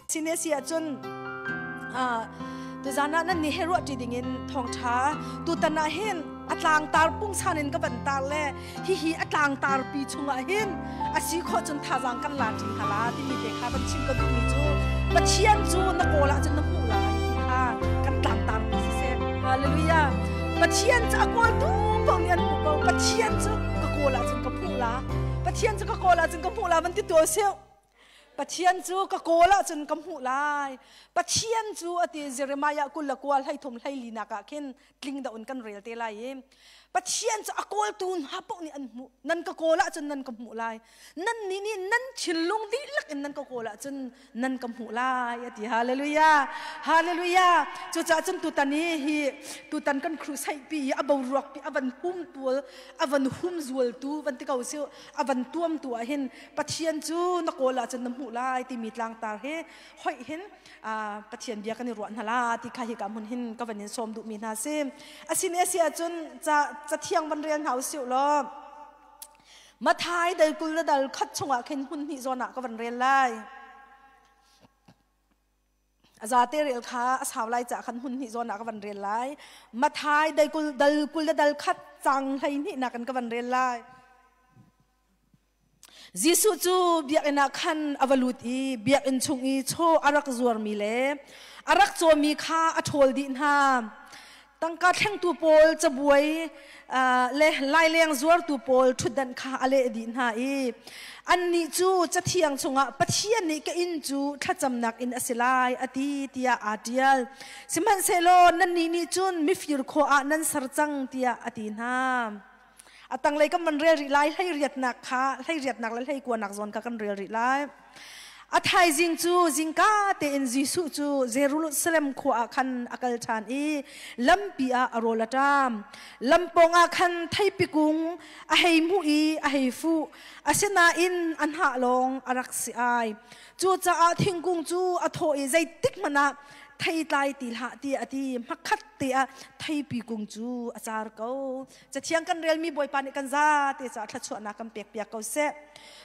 Sine si ahcun tuzan ah nan nih he ruah ṭi dingin thawngṭha tutan ah hin a tlangtar pungsan in ka van tar le hihi a tlangtar pi chungah hin a si khawh cun thazaang kan la ṭi hna la timi te kha van chim ka duhmi cu Pathian cu na kawl ahcun na hmuh lai ti kha kan tlangtar pi siseh. Hallelujah. Pathian cu a kawltu paoh nih an hmuh ko. Pathian cu ka kawl ahcun ka hmuh la. Pathian cu ka kawl ahcun ka hmuh la van ti tuah sih. Pathian cu ka kawl ahcun ka hmuh lai. Pathian cu ati Jeremiah 29 hlei thum hlei linak ah khin tling deuh in kan rel te lai i Pathian cu a kawltu hna paoh nih an hmuh. Nan ka kawl ahcun nan ka hmuh lai. Nan nih nih nan thinlung dihlak in nan ka kawl ahcun nan ka hmuh lai a ti. Hallelujah. Hallelujah. Cucaah cun tutan hi hi tutan kan crusade pi i a boruak pi a van hum tual a van hum zualtu van ti ko si a van tuamtu ah hin Pathian cu na kawl ahcun na hmuh lai timi tlangtar hi hoih hin Pathian bia kan i ruah hna la ti kha hika hmun hin ka van in sawm duhmi hna si. Asine a si ahcun ca cathiang van rel hna usih law Mathai dal 20 le dal khat chungah khin hmun hnih zawn ah ka van rel lai. A zate rel kha a sau lai ca khan hmun hnih zawn ah ka van rel lai. Mathai dal kul dal 20 le dal khat cang 12 nak in ka van rel lai. Jesuh cu biakinn ah khan a va lut i biakinn chung i chaw a rak zuarmi le a rak cawmi kha a ṭhawl dih hna. Tangka thlengtu pawl cabuai le laileng zuartu pawl ṭhutdanh kha a leh dih hna i annih cu Cathiang chungah Pathian nih ka inn cu thlacamnak inn a si lai a ti tiah aa ṭial. Sihmanhsehlaw nannih nih cun mifir khua ah nan ser cang tiah a ti hna. A tanglei kan van rel rih lai hlei riatnak kha hlei riatnak le hlei kuanak zawn kha kan rel rih lai. A thaizing cu zingka tein Jesuh cu Jerusalem khua ah khan a kal ṭhan i lampi ah a rawl a ṭam. Lampawng ah khan theipi kung a hei hmuh i a hei fuh. Asinain a hnah lawng a rak si ai. Cucaah thingkung cu a thawh i zeitik hmanh ah thei tlai ti hlah tiah a ti. Hmakhat te ah theipi kung cu a car ko. Cathiang kan relmi Bawipa nih kan zate caah thluachuahnak kan pek piak ko seh.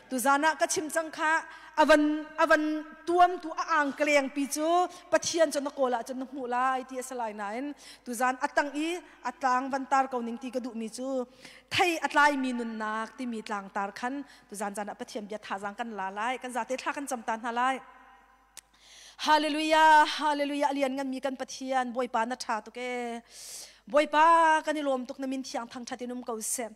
Tuzan ah ka chim cang kha avan avan tuamtu a angkleng pi cu Pathian cu na kawl ahcun na hmuh lai ti a si lai nain tuzan a tang i a tlang van tar ko ning ti ka duhmi cu thei a tlaimi nunnak timi tlangtar khan tuzan zan ah Pathian bia thazaang kan la lai kan zate thla kan cam ta hna lai. Hallelujah, hallelujah, a lian nganmi kan Pathian, Bawipa na ṭha tuk ee. Bawipa kan i lawm tuk na min thiang thangṭhat in um ko seh.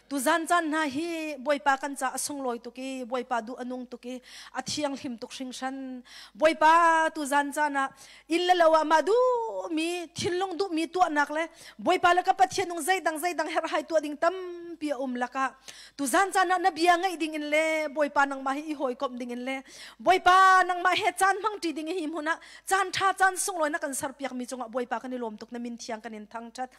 Tuzan caan hna hi Bawipa kan ca a sunglawi tuk i Bawipa duh a nung tuk i a thianghlim tuk hringhran. Bawipa tuzan caan ah inn le lo ah mah duhmi thinlung duhmi tuahnak le Bawipa le ka Pathian nung zeidang zeidang herhhai tuah ding tampi a um lakah tuzan caan ah na bia ngaih ding in le Bawipa nangmah hi i hawikomh ding in le Bawipa nangmah he caan hmangṭi ding hi hmun ah caan ṭha caan sunglawi na kan serpiakmi cungah Bawipa kan i lawm tuk na min thiang kan in thangṭhat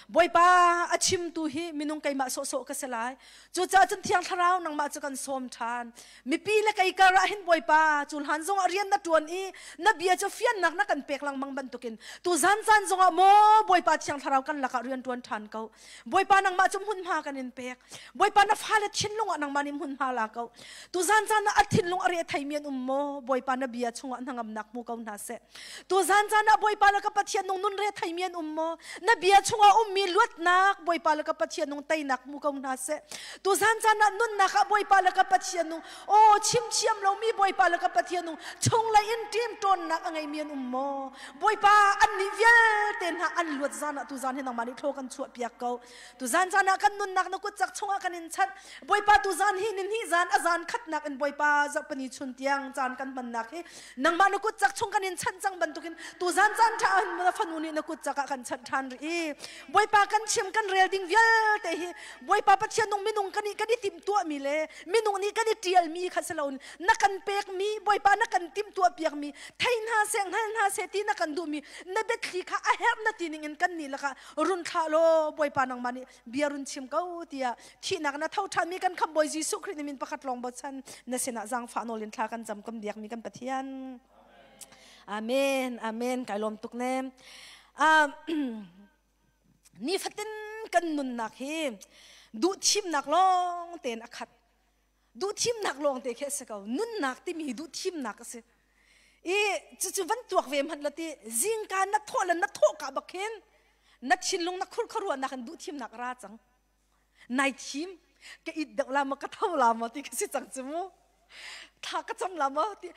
Bawipa a chimtu hi minung keimah sawhsawh ka si lai cucaah cun Thiang Thlarau nangmah cu kan sawm ṭhan mipi le kei kar ah hin Bawipa cu hlan zongah rian na ṭuan i na bia cu fiannak na kan pek lengmang bantukin tu zan caan zongah maw Bawipa Thiang Thlarau kan lakah rian ṭuan ṭhan ko Bawipa nangmah cu hmunhma kan in pek Bawipa na fale thinlung ah nangmah nih hmunhma la ko tuzan caan ah a thinlung a re theimi an um maw Bawipa na bia chungah hnangamnak hmu ko hna seh tuzan caan ah Bawipa le ka Pathian nung nun re theimi an um maw na bia chungah ummi luatnak Bawipa le ka Pathian nung teinak hmu ko hna seh tuzan caan ah nunnak ah Bawipa le ka Pathian nung aw chim thiam lomi Bawipa le ka Pathian nung chunglei in ṭim ṭawnnak a ngeimi an um maw Bawipa annih vialte hna an luat zan ah tuzan hi nangmah nih thlaw kan chuah piak ko tuzan caan ah kan nunnak na kut cak chungah kan in chanh Bawipa tuzan hi ni hnih zan a zan khatnak in Bawipa zarhpini chun tiang caan kan hmannak hi nangmah na kut cak chung kan in chanh cang bantukin tuzan caan ṭha ah na fanu nih na kut cak ah kan chanh ṭhan rih i Bawipa kan chim kan rel ding vialte hi Bawipa Pathian nung minung kan i kan i timhtuahmi le minung nih kan i ṭialmi kha si loin na kan pekmi Bawipa na kan timhtuah piakmi thei hna seh hngal hna seh ti na kan duhmi na biathli kha a herh na ti ning in kan nih lakah run thlah law Bawipa nangmah nih bia run chim ko tiah thihnak na tho ṭhanmi kan khamh Bawi Jesuh Khrih na min pakhat lawng bochan na sinah zaangfah nawl in thla kan cam kan biakmi kan Pathian. Amen. Amen. Kai lawm tuk ne. Nifatin kan nunnak hi duh thimnak lawng tein a khat. Duh thimnak lawng te khi a si ko. Nunnak timi hi duh thimnak a si. I cucu van tuak ve hmanh la ti zingka na thawh le na thawh ka bak khin na thinlung na khur khuaruahnak in duh thimnak ra cang. Nai thim ka it deuh la maw ka tho la maw ti ka si cang cu mu. Thla ka cam la maw ti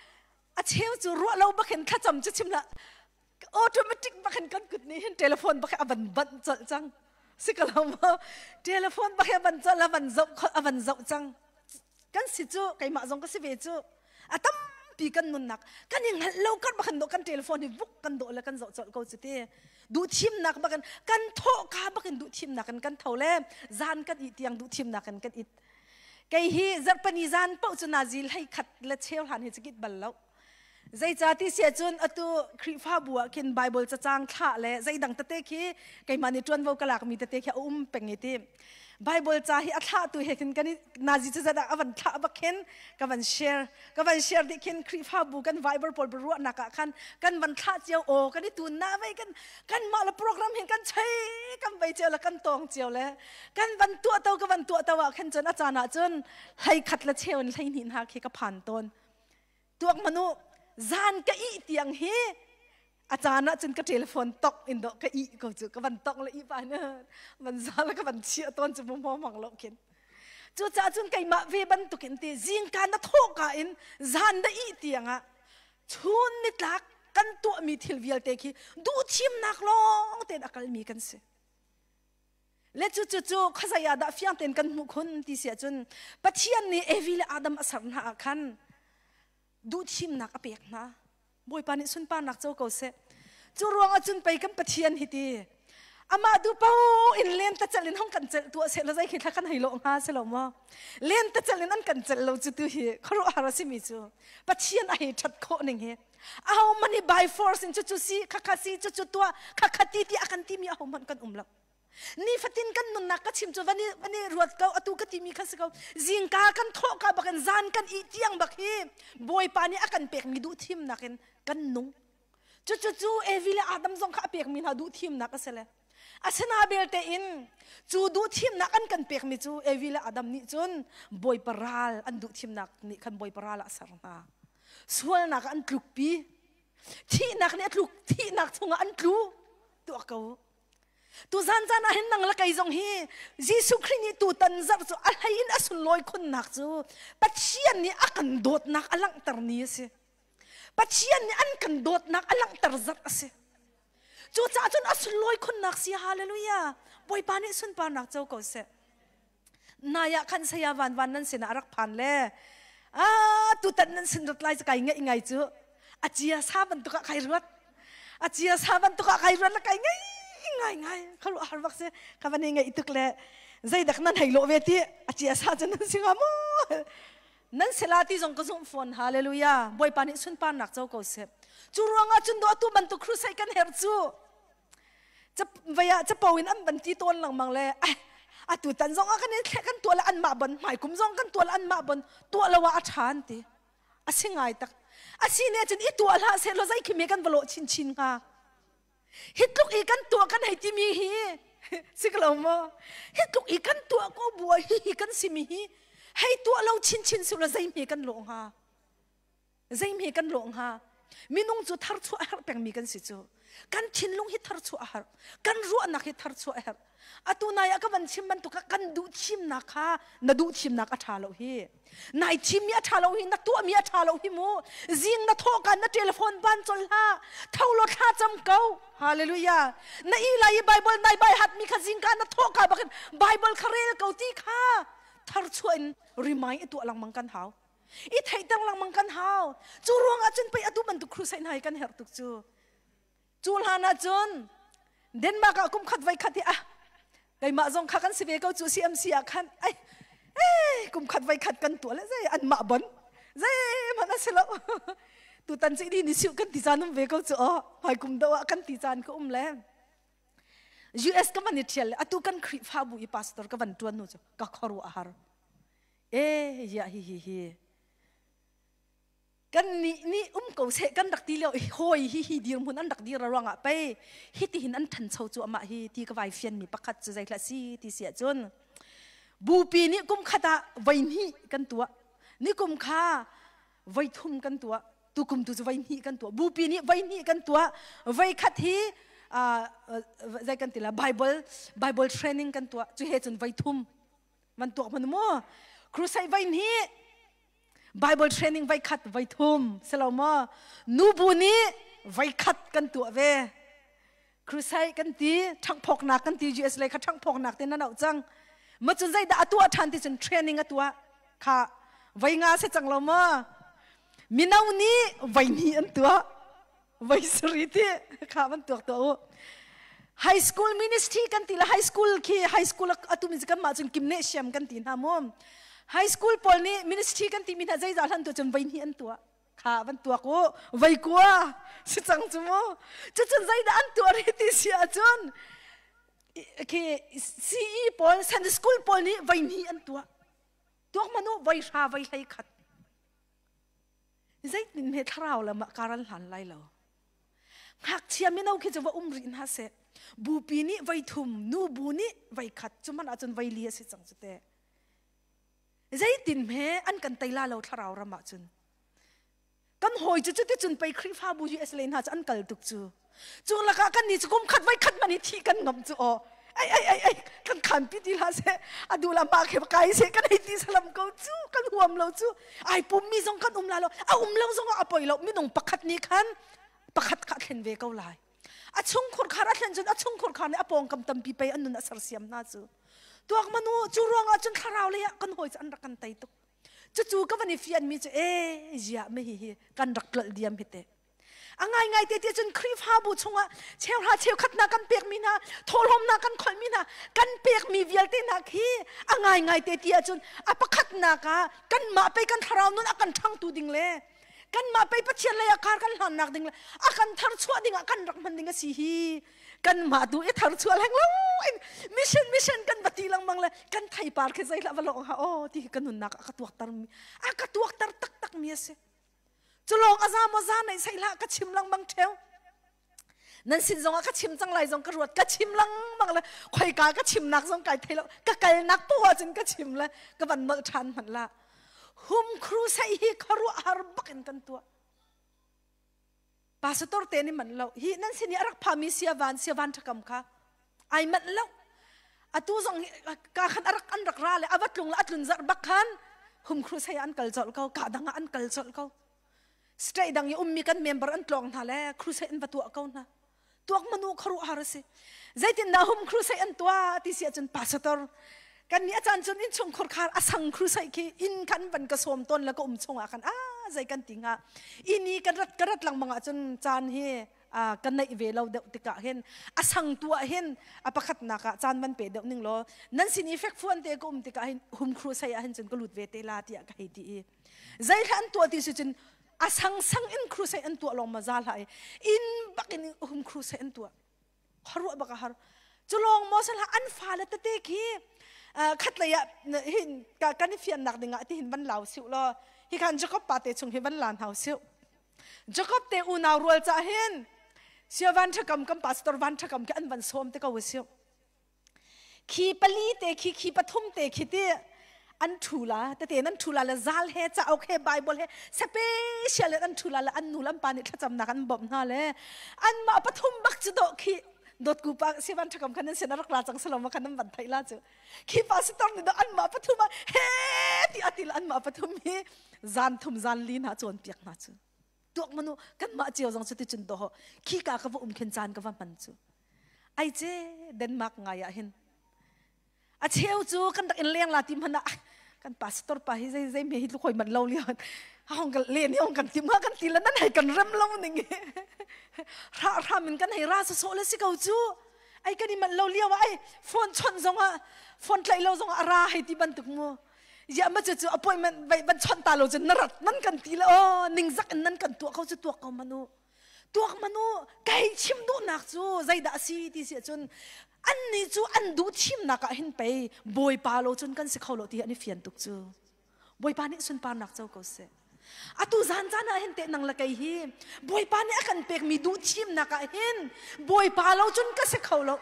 a cheu cu ruah lo bak hin thlacam cu chim la automatic bak hin kan kut nih hin telephone bak a van banh colh cang. Si ka lo maw telephone bak a van colh a van zoh a van zoh cang. Kan si cu keimah zong ka si ve cu a tampi kan nunnak kan i hngalh lo kar bak kan telephone hi vuk kan dawh le kan zoh colh ko cu ti duh thimnak bak in kan thawh ka bak in duh thimnak in kan tho le zan kan i tiang duh thimnak in kan it kei hi zarhpani zan paoh cu nazi hlei khat le cheu hlan hi cu kit bal lo zeicati si ahcun atu Khrihfabu ah khin Bible cacang thlah le zeidang tete khi keimah nih ṭuanvo ka lakmi tete khi a um peng i ti Bible ca hi a thlahtu he khin kan i nazi cu zat ah a van thlah bak khin ka van share ka van share dih khin Khrihfabu kan Viber pawl ruahnak ah khan kan van thlah cio aw kan i tun na vei kan kan mah le program hin kan chei kan vei cio le kan tawng cio le kan van tuah to ka van tuah to ah khin cun a caan ah cun hlei khat le cheu in hlei hnih hna khi ka phan tawn tuak manu zan ka ih tiang hi a caan ah cun ka telephone tok in do ka ih ko cu ka van tok le ih pa na van za le ka van chia tawn cu mu mang lo khin cu ca cun keimah ve bantuk in ti zingka na thawh ka in zan na ih tiang ah chun nitlak kan tuahmi thil vialte khi duh thimnak lawng tein a kalmi kan si Le cu cu cu khuazei ah dah fiang tein kan hmuh khun ti si ahcun Pathian nih Evi le Adam a ser hna ah khan duhthimnak a pek hna. Bawipa nih sunparnak co ko seh. Cu ruangah cun pei kan Pathian hi ti amah du po in len ta cel in hong kan celh tuah seh la zei khi thla kan hei lo hnga si lo maw len ta cel in an kan celh lo cu tu hi khuaruahhar a simi cu Pathian a hei that khawh ning hi aho man hi by force in cucu si khakha si cucu tuah khakha ti ti a kan timi aho hmanh kan um lo nifatin kan nunnak ka chim cu van i van i ruat ko atu ka timi kha si ko zingka kan thawh ka bak in zan kan i tiang bak hi bawipa nih a kan pekmi duh thimnak in kan nung cucu cu Evi le Adam zong kha a pekmi hna duh thimnak a si le asina belte in cu duh thimnak an kan pekmi cu Evi le Adam nih cun bawipa ral an duh thimnak nih khan bawipa ral ah a ser hna sualnak ah an tlukpi thihnak nih a tluk thihnak chungah an tlu tuah ko tu zan zan ah hin nang le kei zong hi Jesuh Khrih nih tutan zarh cu a hlei in a sunlawi khunnak cu Pathian nih a kan dawtnak a langhter ni a si Pathian nih an kan dawtnak a langhter zarh a si cucaah cun a sunlawi khunnak si hallelujah Bawipa nih sunparnak co ko seh nai ah khan saya van van nan sinah rak phan le a tutan nan sin rat lai kai ngai ngai cu a chia sa bantuk ah kai ruat a chia sa bantuk ah kai ruat la kai ngai ngai ngai khalu har bak se ka van ngai tuk le zeidak nan hei lo ve ti a chia sa cu nan singa mu nan sela ti zong ka zumh fawn hallelujah bawipa nih sunparnak co ko seh cu ruangah cun do atu bantuk crusade kan her cu vei ah capo in an van ti tawn lengmang le atu tan zong ah kan i thleh kan tuah le anmah bon hmai kum zong kan tuah le anmah bon tuah lo ah a ṭha an ti a si ngai tak a si ne cun i tuah hlah seh law zei khi me kan va lawh chinchin hnga hi tluk i kan tuah kan hei timi hi si ko lo maw hi tluk i kan tuah ko bua hi hi kan simi hi hei tuah lo chinchin si lo zei hme kan lawh hnga Zeihme kan lawh hnga? Minung cu tharchuah a herh pengmi kan si cu. Kan thinlung hi tharchuah a herh. Kan ruahnak hi tharchuah a herh. Atu nai ah ka van chim bantuk ah kan duh thimnak kha na duh thimnak a ṭha lo hi. Nai thimmi a ṭha lo hi, na tuahmi a ṭha lo hi mu. Zing na thawh kan na telephone ban col hlah. Tho law thla cam ko. Hallelujah. Na i lai i Bible nai bai hatmi kha zingka na thawh ka bakin Bible kha rel ko ti kha tharchuah in remind i tuah lengmang kan hau. I theihter lengmang kan hau. Cu ruangah cun pei atu bantuk crusade hna hi kan herh tuk cu. Cu hlan ah cun Denmark ah kum khat voi khat hi ah keimah zong kha kan si ve ko cu CMC ah khan ai eh kum khat voi khat kan tuah le zei an mah bon zei hmanh a si lo tutan ci ni ni siu kan ti caan um ve ko cu aw hmai kum do ah kan ti caan ka um le US ka van i thial le atu kan Khrihfabu i pastor ka van tuan nu cu ka khuaruah a har e ya hi hi hi kan nih nih um ko seh kan rak ti lio hawi hi hi dirhmun an rak dir ruangah pei hi ti hin an ṭhancho cu amah hi ti ka vai fian mi pakhat cu zeithlah si ti si ahcun bupi nih kum khat ah voi hnih kan tuah ni kum kha voi thum kan tuah. Tukum tu cu voi hnih kan tuah. Bupi nih voi hnih kan tuah. Voi khat hi zei kan ti la Bible Bible training kan tuah. Cu he cun voi thum van tuak hmanh mu. Crusade voi hnih Bible training voi khat voi thum selo maw nubu nih voi khat kan tuah ve. Crusade kan ti ṭhangphawknak kan ti US lei kha ṭhangphawknak te nan auh cang. Ma cun zeidah a tuah ṭhan ti cun training a tuah kha voi nga si cang lo maw? Mino nih voi hnih an tuah voi sarih ti kha van tuak tuah u. High school ministry kan ti le high school khi high school atu mi kan mah cun kimne siam kan ti hna mu. High school pawl nih ministry kan ti mi hna zeizah hlan tu cun voi hnih an tuah. Kha van tuak u voi kua si cang cu mu. Cucun zeidah an tuah rih ti si ahcun khi CE pawl Sunday school pawl nih voi hnih an tuah. Tuak manu voi hra voi hlei khat. Zeitin he thlarau lam ah karan hlan lai lo. Ngakchia mino khi cu va um rih hna seh. Bupi nih voi thum, nu bu nih voi khat, cu man ahcun voi li a si cang cu te. Zeitin he an kan tei la lo thlarau ram ahcun. Kan hawi cu cuti cun pei Khrihfabu US le hna cu an kal tuk cu. Cu lakah kan nih cu kum khat voi khat man hi thi kan ngam cu aw. Ai ai ai ai kan khan pi ti hlah seh a duh la ma khe kai seh kan hei ti salam ko cu kan huam lo cu ai pum mi zong kan um la lo a um lo zong ah a poi lo minung pakhat nih khan pakhat kha thlen ve ko lai a chung khurkhar a thlen cun a chung khurkhar nih a pawngkam tampi pei an nun a sersiam hna cu tuak manu cu ruangah cun thlarau lei ah kan hawi cu an rak kan tei tuk cucu ka van i fian mi cu e zia me hi hi kan rak tlolh diam hi te A ngaingai te ti cun Khrihfabu chungah cheuhra cheukhat hna kan pekmi hna, thawhlawmnak kan kholhmi hna, kan pekmi vialte hna khi a ngaingai te ti ahcun a pakhatnak ah kanmah pei kan thlarau nun a kan ṭhangtu ding le kanmah pei Pathian lei ah kar kan hlannak ding le a kan tharchuah ding ah kan rak hman ding a si hi kanmah tu i tharchuah hleng lo in mission mission kan va ti lengmang le kan theipar khi zeihlah va lawng ha aw ti hi ka nunnak a ka tuakter mi a ka tuakter taktak mi a si. Culawng a za maw za nei sei hlah ka chim lengmang ṭheu. Nan sin zongah ka chim cang lai zong ka ruat ka chim lengmang le khoika ka chimnak zong kai thei lo ka kalnak poah cun ka chim le ka van nolh ṭhan hmanh la. Hum crusade hi khuaruahhar bak in kan tuah. Pastor te nih man lo hi nan sin i a rak phami sia van sia van ṭhakam kha ai manh lo atu zong ka khan arak an rak ra le ava tlung le atlun zarh bak khan hum crusade an kal colh ko ka dang ah an kal colh ko state dang i ummi kan member an tlawng hna le crusade an va tuah ko hna tuak manu kharu har si zeitin dah hum crusade an tuah ti si ahcun pastor kan nih a caan cun in chung khurkhar a sang crusade khi inn khan van ka sawm ton le ka um chung ah khan a zei kan ti hnga ini kan rat ka rat lengmang ahcun caan hi ka neih ve lo deuh tikah hin a sang tu ah hin a pakhatnak ah caan van pe deuh ning law nan sin i fekfuan te ka um tikah hin hum crusade ah hin cun ka lut ve te la tiah ka hei ti i zei hlah an tuah ti si cun a sang sang in crusade an tuah lawng ma za hlah i in bak in hum crusade an tuah khuaruah bak a har cu lawng maw sal an fale tete khi khatlei ah hin kan i fiannak dingah ti hin van lau siu law hi khan Jacob pa te chung hi van lan hau siu Jacob te unau rual cah hin sia van thakam kan pastor van thakam khi an van sawm te ko si khi pali te khi khi pathum te khi ti an thu la tete nan thu la le zal he cauk he bible he special an thu la le an nu lam pa nih thlacamnak an bawmh hna le an mah pathum bak cu do khi dot ku pa si van thakam khan nan sin rak la cang salom khan nan van thai la cu khi pastor nih an mah pathum he ti atil an mah pathum hi zan thum zan li hna cawnpiak hna cu tuak manu kan mah cio zong cu ti cun do khi ka ka va um khin caan ka va hman cu ai ce Denmark ngai ah hin a cheu cu kan rak in leng la ti hmanh ah kan pastor pa hi zei zei me hi tluk hoi man lo li hong kan len hi hong kan tim ha kan ti la nan hei kan rem lo ning ra ram in kan hei ra so so le si ko cu ai kan i manh lo lio ah ai phone chawnh zong ah phone tlaih lo zong ah ra hei ti bantuk mu ya ma chu chu appointment vai ban chawnh ta lo cun na rat nan kan ti le o ningzak in nan kan tuah ko cu tuak ko manu tuak manu kai chim duhnak cu zeidah si ti si cun an ni cu an duh thimnak ah hin pei bawipa lo cun kan si kho lo ti an i fian tuk cu Bawipa nih sunparnak co ko seh. Atu zan caan ah hin teh nang le kei hi Bawipa nih a kan pekmi duh thimnak ah hin Bawipa lo cun ka si kho lo.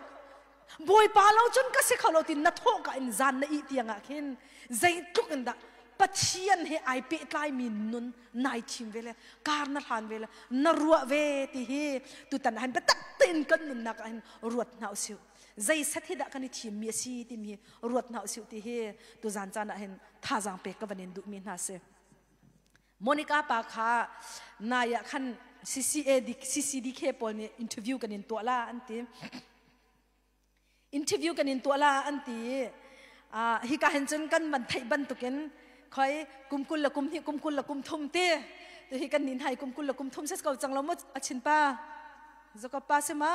Bawipa lo cun ka si kho lo ti na thawh ka in zan na ih tiang ah khin zeitluk in dah. Pathian he ai pehtlaimi nun nai thim ve le kar na hlan ve le na ruah ve ti hi tutan ah hin biatak tein kan nunnak ah hin ruat hna usih. Zei set hi dah kan i thimmi a si timi hi ruat hna usih ti hi tuzan caan ah hin thazaang pek ka van in duhmi hna si. Monica pa kha nai ah khan CCAD CCDK pawl nih interview kan in tuah la an ti. Interview kan in tuah la an ti. Hika hin cun kan man theih bantukin khoi kum 20 le kum hnih kum 20 le kum thum ti tu hi kan nin hai kum 20 le kum thum ses ko cang lo mu a chin pa Jacob pa se ma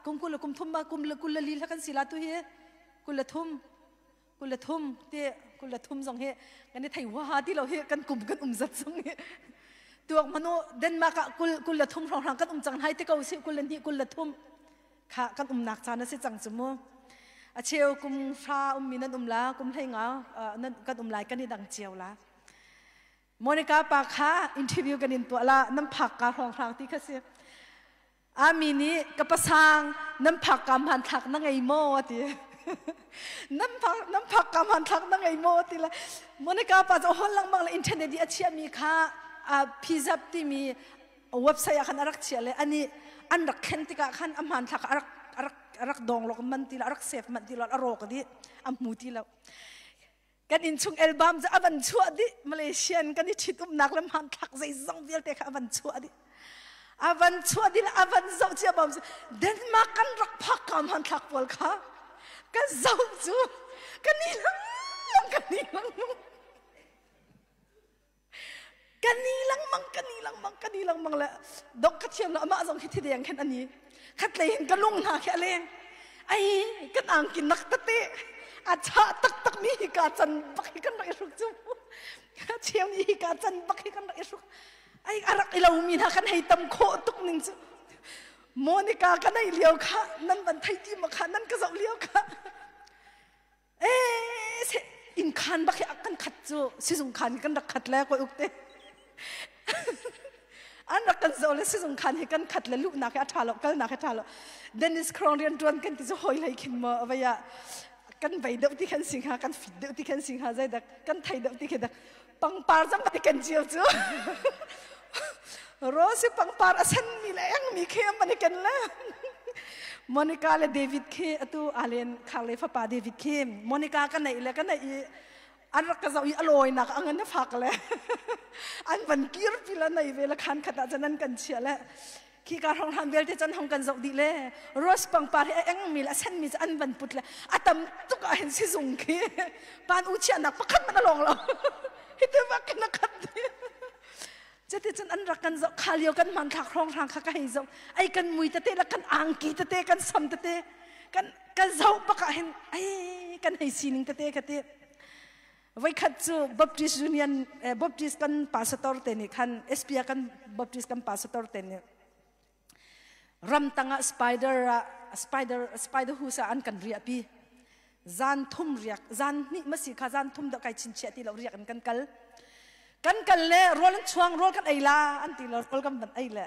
kum 20 le kum thum ma kum le 24 la kan si la tu hi 23 23 ti 23 zong hi kan i thei huaha ti lo hi kan kum kan um zat zong hi tuak manu Denmark ah kul 23 hrawng kan um cang hai te ko si 22 23 kha kan umnak caan a si cang cu mu. A cheu kum hra ummi nan um la kum hlei nga nan kan um lai kan i dang cio la. Monica pa kha interview kan in tuah la nan phak ka hrawng hrang ti kha si. Ami nih ka pasang nan phak ka hmanthlak na ngei maw ti. Nan phak nan phak ka hmanthlak na ngei maw ti la. Monica pa cu hol lengmang le internet i a chiahmi kha phizap timi website ah khan a rak chiah le ani an rak thlen tikah khan a hmanthlak a rak a rak a rak dong lok man ti lo a rak save man ti lo a rawk dih a hmu ti lo. Kan innchung album cu a van chuah dih. Malaysian kan i ṭhit umnak le hmanthlak zeizong vialte kha a van chuah dih. A van chuah dih le a van zoh cia bam cu Denmark kan rak phak ka hmanthlak pawl kha ka zoh cu ka ni lengmang ka ni lengmang ka ni lengmang ka ni lengmang ka ni lengmang le dok ka thiam lo amah zong khi thi deng khan ani khat lei hin ka lung hna khi a leng ai kan angki nak tete a chah taktak mi hi ka can bak hi kan rak i hruk cu cheu ni hi ka can bak hi kan rak i hruk ai a rak i lo mi hna kan hei tam khawh tuk ning cu Monica ka nei lio kha nan van thei ti ma kha nan ka zoh lio kha Eh, inn khan bak hi kan khat cu sizung khan kan rak khat le koi uk te. An rak kan zoh le sizung khan hi kan khat le luhnak hi a ṭha lo, kalnak hi a ṭha lo. Dennis Krong rian ṭuan kan ti cu hoi hlei khin maw avei ah kan vei deuh ti khan si hnga, kan fit deuh ti khan si hnga, zeidak kan thei deuh ti khi dak pangpar zong kan kan cio cu. Rose pangpar a sen mi le eng mi khi an van i ken le. Monica le David khi atu alen khar le fapa David khi Monica ka neih le ka neih i an rak ka zoh i a lawinak ang an fak le an van kir pi la nei ve le khan khat ah cun an kan chiah le khi ka hrong hlan vialte cun hong kan zoh dih le rose pangpar hi a eng mi le a sen mi cu an van put le a tam tuk ah hin sizung khi pan u chiahnak pakhat man a lawng lo hi te bak na khat Cuticun an rak kan zoh kha lio kan hmanthlak hrawnghrang kha ka hei zoh. Ai kan mui tete le kan angki tete kan sam tete kan kan zoh bak ah hin ai kan hei sining tete ka ti. Voikhat cu Baptist Union eh, Baptist kan pastor te nih khan SPA kan Baptist kan pastor te nih ramtang ah spider ah spider spider hus ah an kan riah pi zan thum riak zan hnih ma si kha zan thum dah kai chinchiah ti lo riak in kan kal kan kal le rawl an chuang rawl kan ei la an ti lo rawl kan van ei le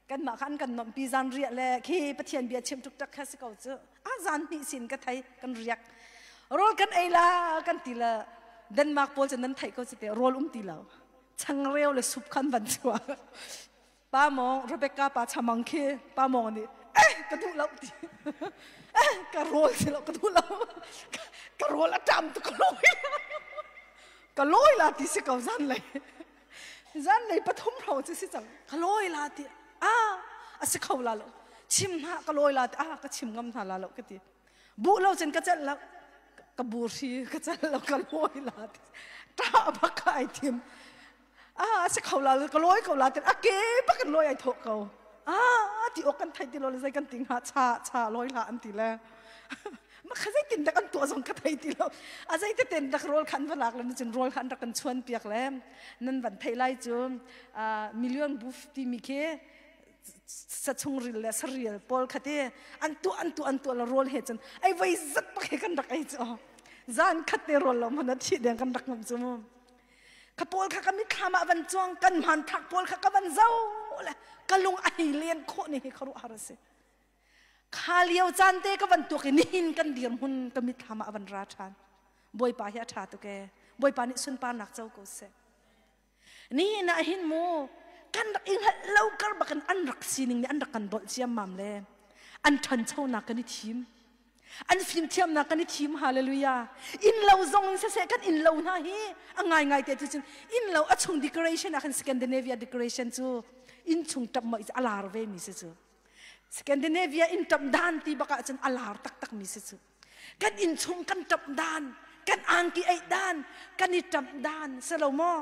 kan mah kha an kan nomh pi zan riah le khi pathian bia chim tuk tak kha si ko cu a zan hnih sin ka thei kan riak rawl kan ei la kan ti le Denmark pawl cu nan theih ko cu te rawl um ti lo changreu le sup khan van chuak Pa Mawng Rebecca pa chamang khi Pa Mawng nih eh ka duh lo ti eh ka rawl si lo ka duh lo ka rawl a ṭam tu ka lawi ka lawi la ti si ko zan lei zan lei pathum hrawng cu si cang ka lawi la ti ah a si kho la lo chim hna ka lawi la ti ah ka chim ngam hna la lo ka ti bu lo cun ka celh lo ka burhi ka celh lo ka lawi la ti ṭah bak ka ai thim Ah, a si kho la ka lawi ko la ti a ke bak in lawi ai thawh ko. Ah, ti awk kan thei ti lo le zei kan ti hnga cha cha lawi hlah an ti le. Ma kha zei tin dak an tuah zong ka thei ti lo. A zei te ten dak rawl khan va lak le cun rawl khan rak kan chuan piak le nan van thei lai cu million buf timi khi sa chungril le saril pawl kha ti an tuah an tuah an tuah le rawl he cun ai voi zat bak he kan rak ei cu zan khat te rawl lo hmanh a thi deng kan rak ngam cu mu. Ka pawl kha ka mitthlam ah van cuang kan hmanthlak pawl kha ka van zoh le ka lung a hei len khawh ni hi khuaruahhar a si. Kha lio caan te ka van tuak i nihin kan dirhmun ka mitthlam ah a van ra ṭhan. Bawipa hi a ṭha tuk ee. Bawipa nih sunparnak co ko seh. Nihin ah hin mu kan rak i hngalh lo kar bak in an rak sining nih an rak kan dolh ciammam le an ṭhanchonak kan i thim. An fimthiamnak kan i thim hallelujah. Inn lo zong in siseh kan inn lo hna hi a ngaingai te cu cun inn lo a chung decoration ah khan Scandinavia decoration cu inn chung ṭap ma a lar ve mi si cu. Scandinavia inn ṭap dan ti bak ah cun a lar taktak mi si cu. Kan inn chung kan ṭap dan, kan angki eih dan, kan i ṭamh dan si lo maw?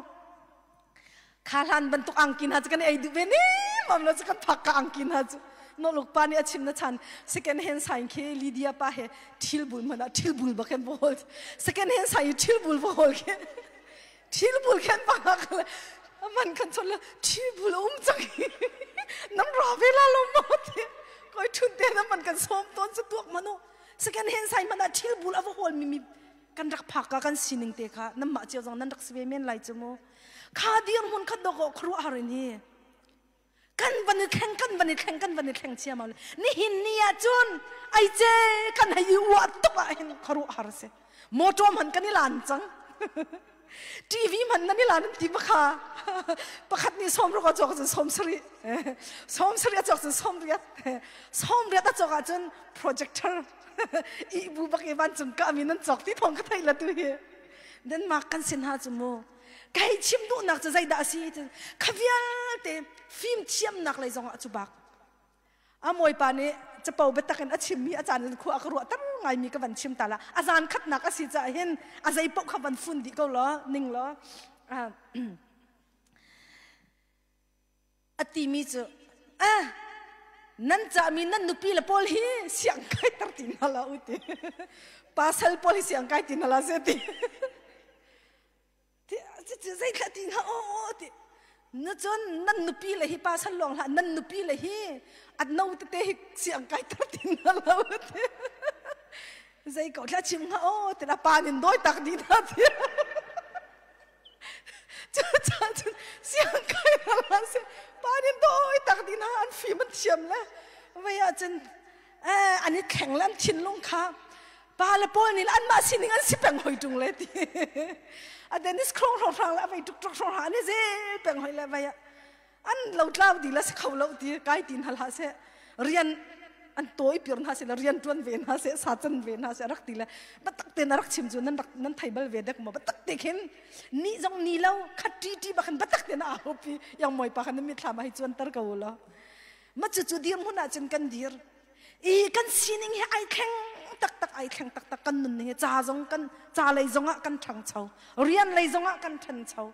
Kha hlan bantuk angki hna cu kan ei duh ve ni mam lo cu kan phak ka angki hna cu noluk pa nih a chim na chan second hand sign khi Lydia pa he thil bul hmanh ah thil bul bak in va second hand sign i thil bul va hol khi thil bul khen pa ka man khan chon la thil bul um chang nam ra ve la lo mo ti koi thun te na man kan som ton chu tuak manu second hand sign man ah thil bul ava hol mi mi kan rak phak ka kan sining te kha nan mah cio zong nan rak si ve men lai chu mu kha dir mun khat dok khru har in hi kan van i thleng kan van i thleng kan van i thleng chiam nihin ni ah cun ai ce kan hei i uah tuk ah hin kharu har si motor man kan i lan cang TV man nan i lan ti bakha pakhat nih som ruk a cawk cun som sari som sari a cawk cun som riat som riat a cawk ahcun projector i bu bak i vancung ka mi nan cawk ti thong ka thei la tu hi Denmark kan sin ha cu mu kai chim duhnak cu zeidah a si kha vialte fimthiamnak lei zongah cu bak a mawipa nih capo biatak in a chimmi a caan in khua a ka ruah tar ngaimi ka van chim ta la a zan khatnak a si caah hin a zei paoh kha van fun dih ko law ning law a timi cu ah nan cahmi nan nupi le pawl hi siang kaiter ti hna la u ti pasal pawl hi siang kai ti hna la se ti zei thla ti hna o ti na cun nan nupi le hi pasal lawng hlah nan nupi le hi at no tete hi siang kai tar ti hna la u ti zei ko thla chim hnga o ti la pa nin doi tak di na ti Cucaah cun siang kai hna seh pa nih dawi tak dih hna an fim an thiam le vei ahcun an i thleng le an thinlung kha pa le pawl nih anmah sining an si peng hoi ṭung le ti a Dennis Krong hrawnghrang le a vei tuk tuk hrawnghrang an i zel peng hoi le vei ah an lo tlau di la si kho lo ti kai ti hna hlah seh rian an tawi pir hna seh rian tuan ve hna seh sa can ve hna seh rak ti le batak te na rak chim cu nan rak nan thei bal ve dek mo batak te khin ni zong ni lo khat ti ti bakhan batak te na au pi yang moi pa khan mi thla ma hi chuan tar ko lo ma chu chu dir mun ah cun kan dir i kan sining hi ai thleng tak tak ai thleng tak tak kan nun ning hi ca zong kan ca lei zong ah kan ṭhangcho rian lei zong ah kan ṭhancho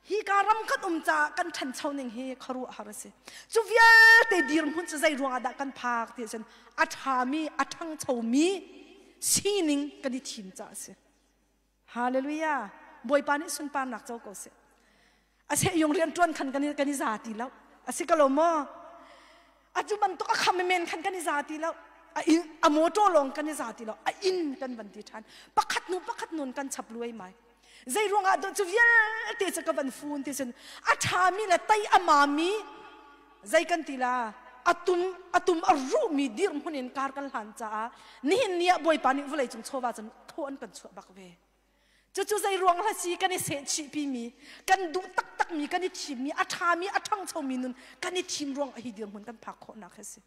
Hi ka ram kan um caah kan ṭhancho ning hi khuaruahhar a si. Cu vialte dirhmun cu zei ruangah dah kan phak ti ahcun a ṭhami, a ṭhangchomi sining kan i thim caah a si. Hallelujah. Bawipa nih sunparnak co ko seh. A seh yung rian ṭuan khan kan i, kan i za ti lo. A si ko lo maw? A cu bantuk a kham men khan kan i za ti lo. A inn, a motor lawng kan i za ti lo. A inn kan van ti ṭhan. Pakhat hnu pakhat nun kan chap luai mai. Zei ruangah dah cu vialte cu ka van fun ti cun a ṭhami le tei a mami zei kan ti la atum atum a ruhmi dirhmun in kar kan hlan caah nihin ni ah Bawipa nih vawlei cung chawva cun thaw an kan chuah bak ve. Cucu zei ruang hla si kan i sehchih pimi kan duh taktakmi kan i thimmi a ṭhami a ṭhangchomi nun kan i thim ruang ah hi dirhmun kan phak khawhnak hi a si.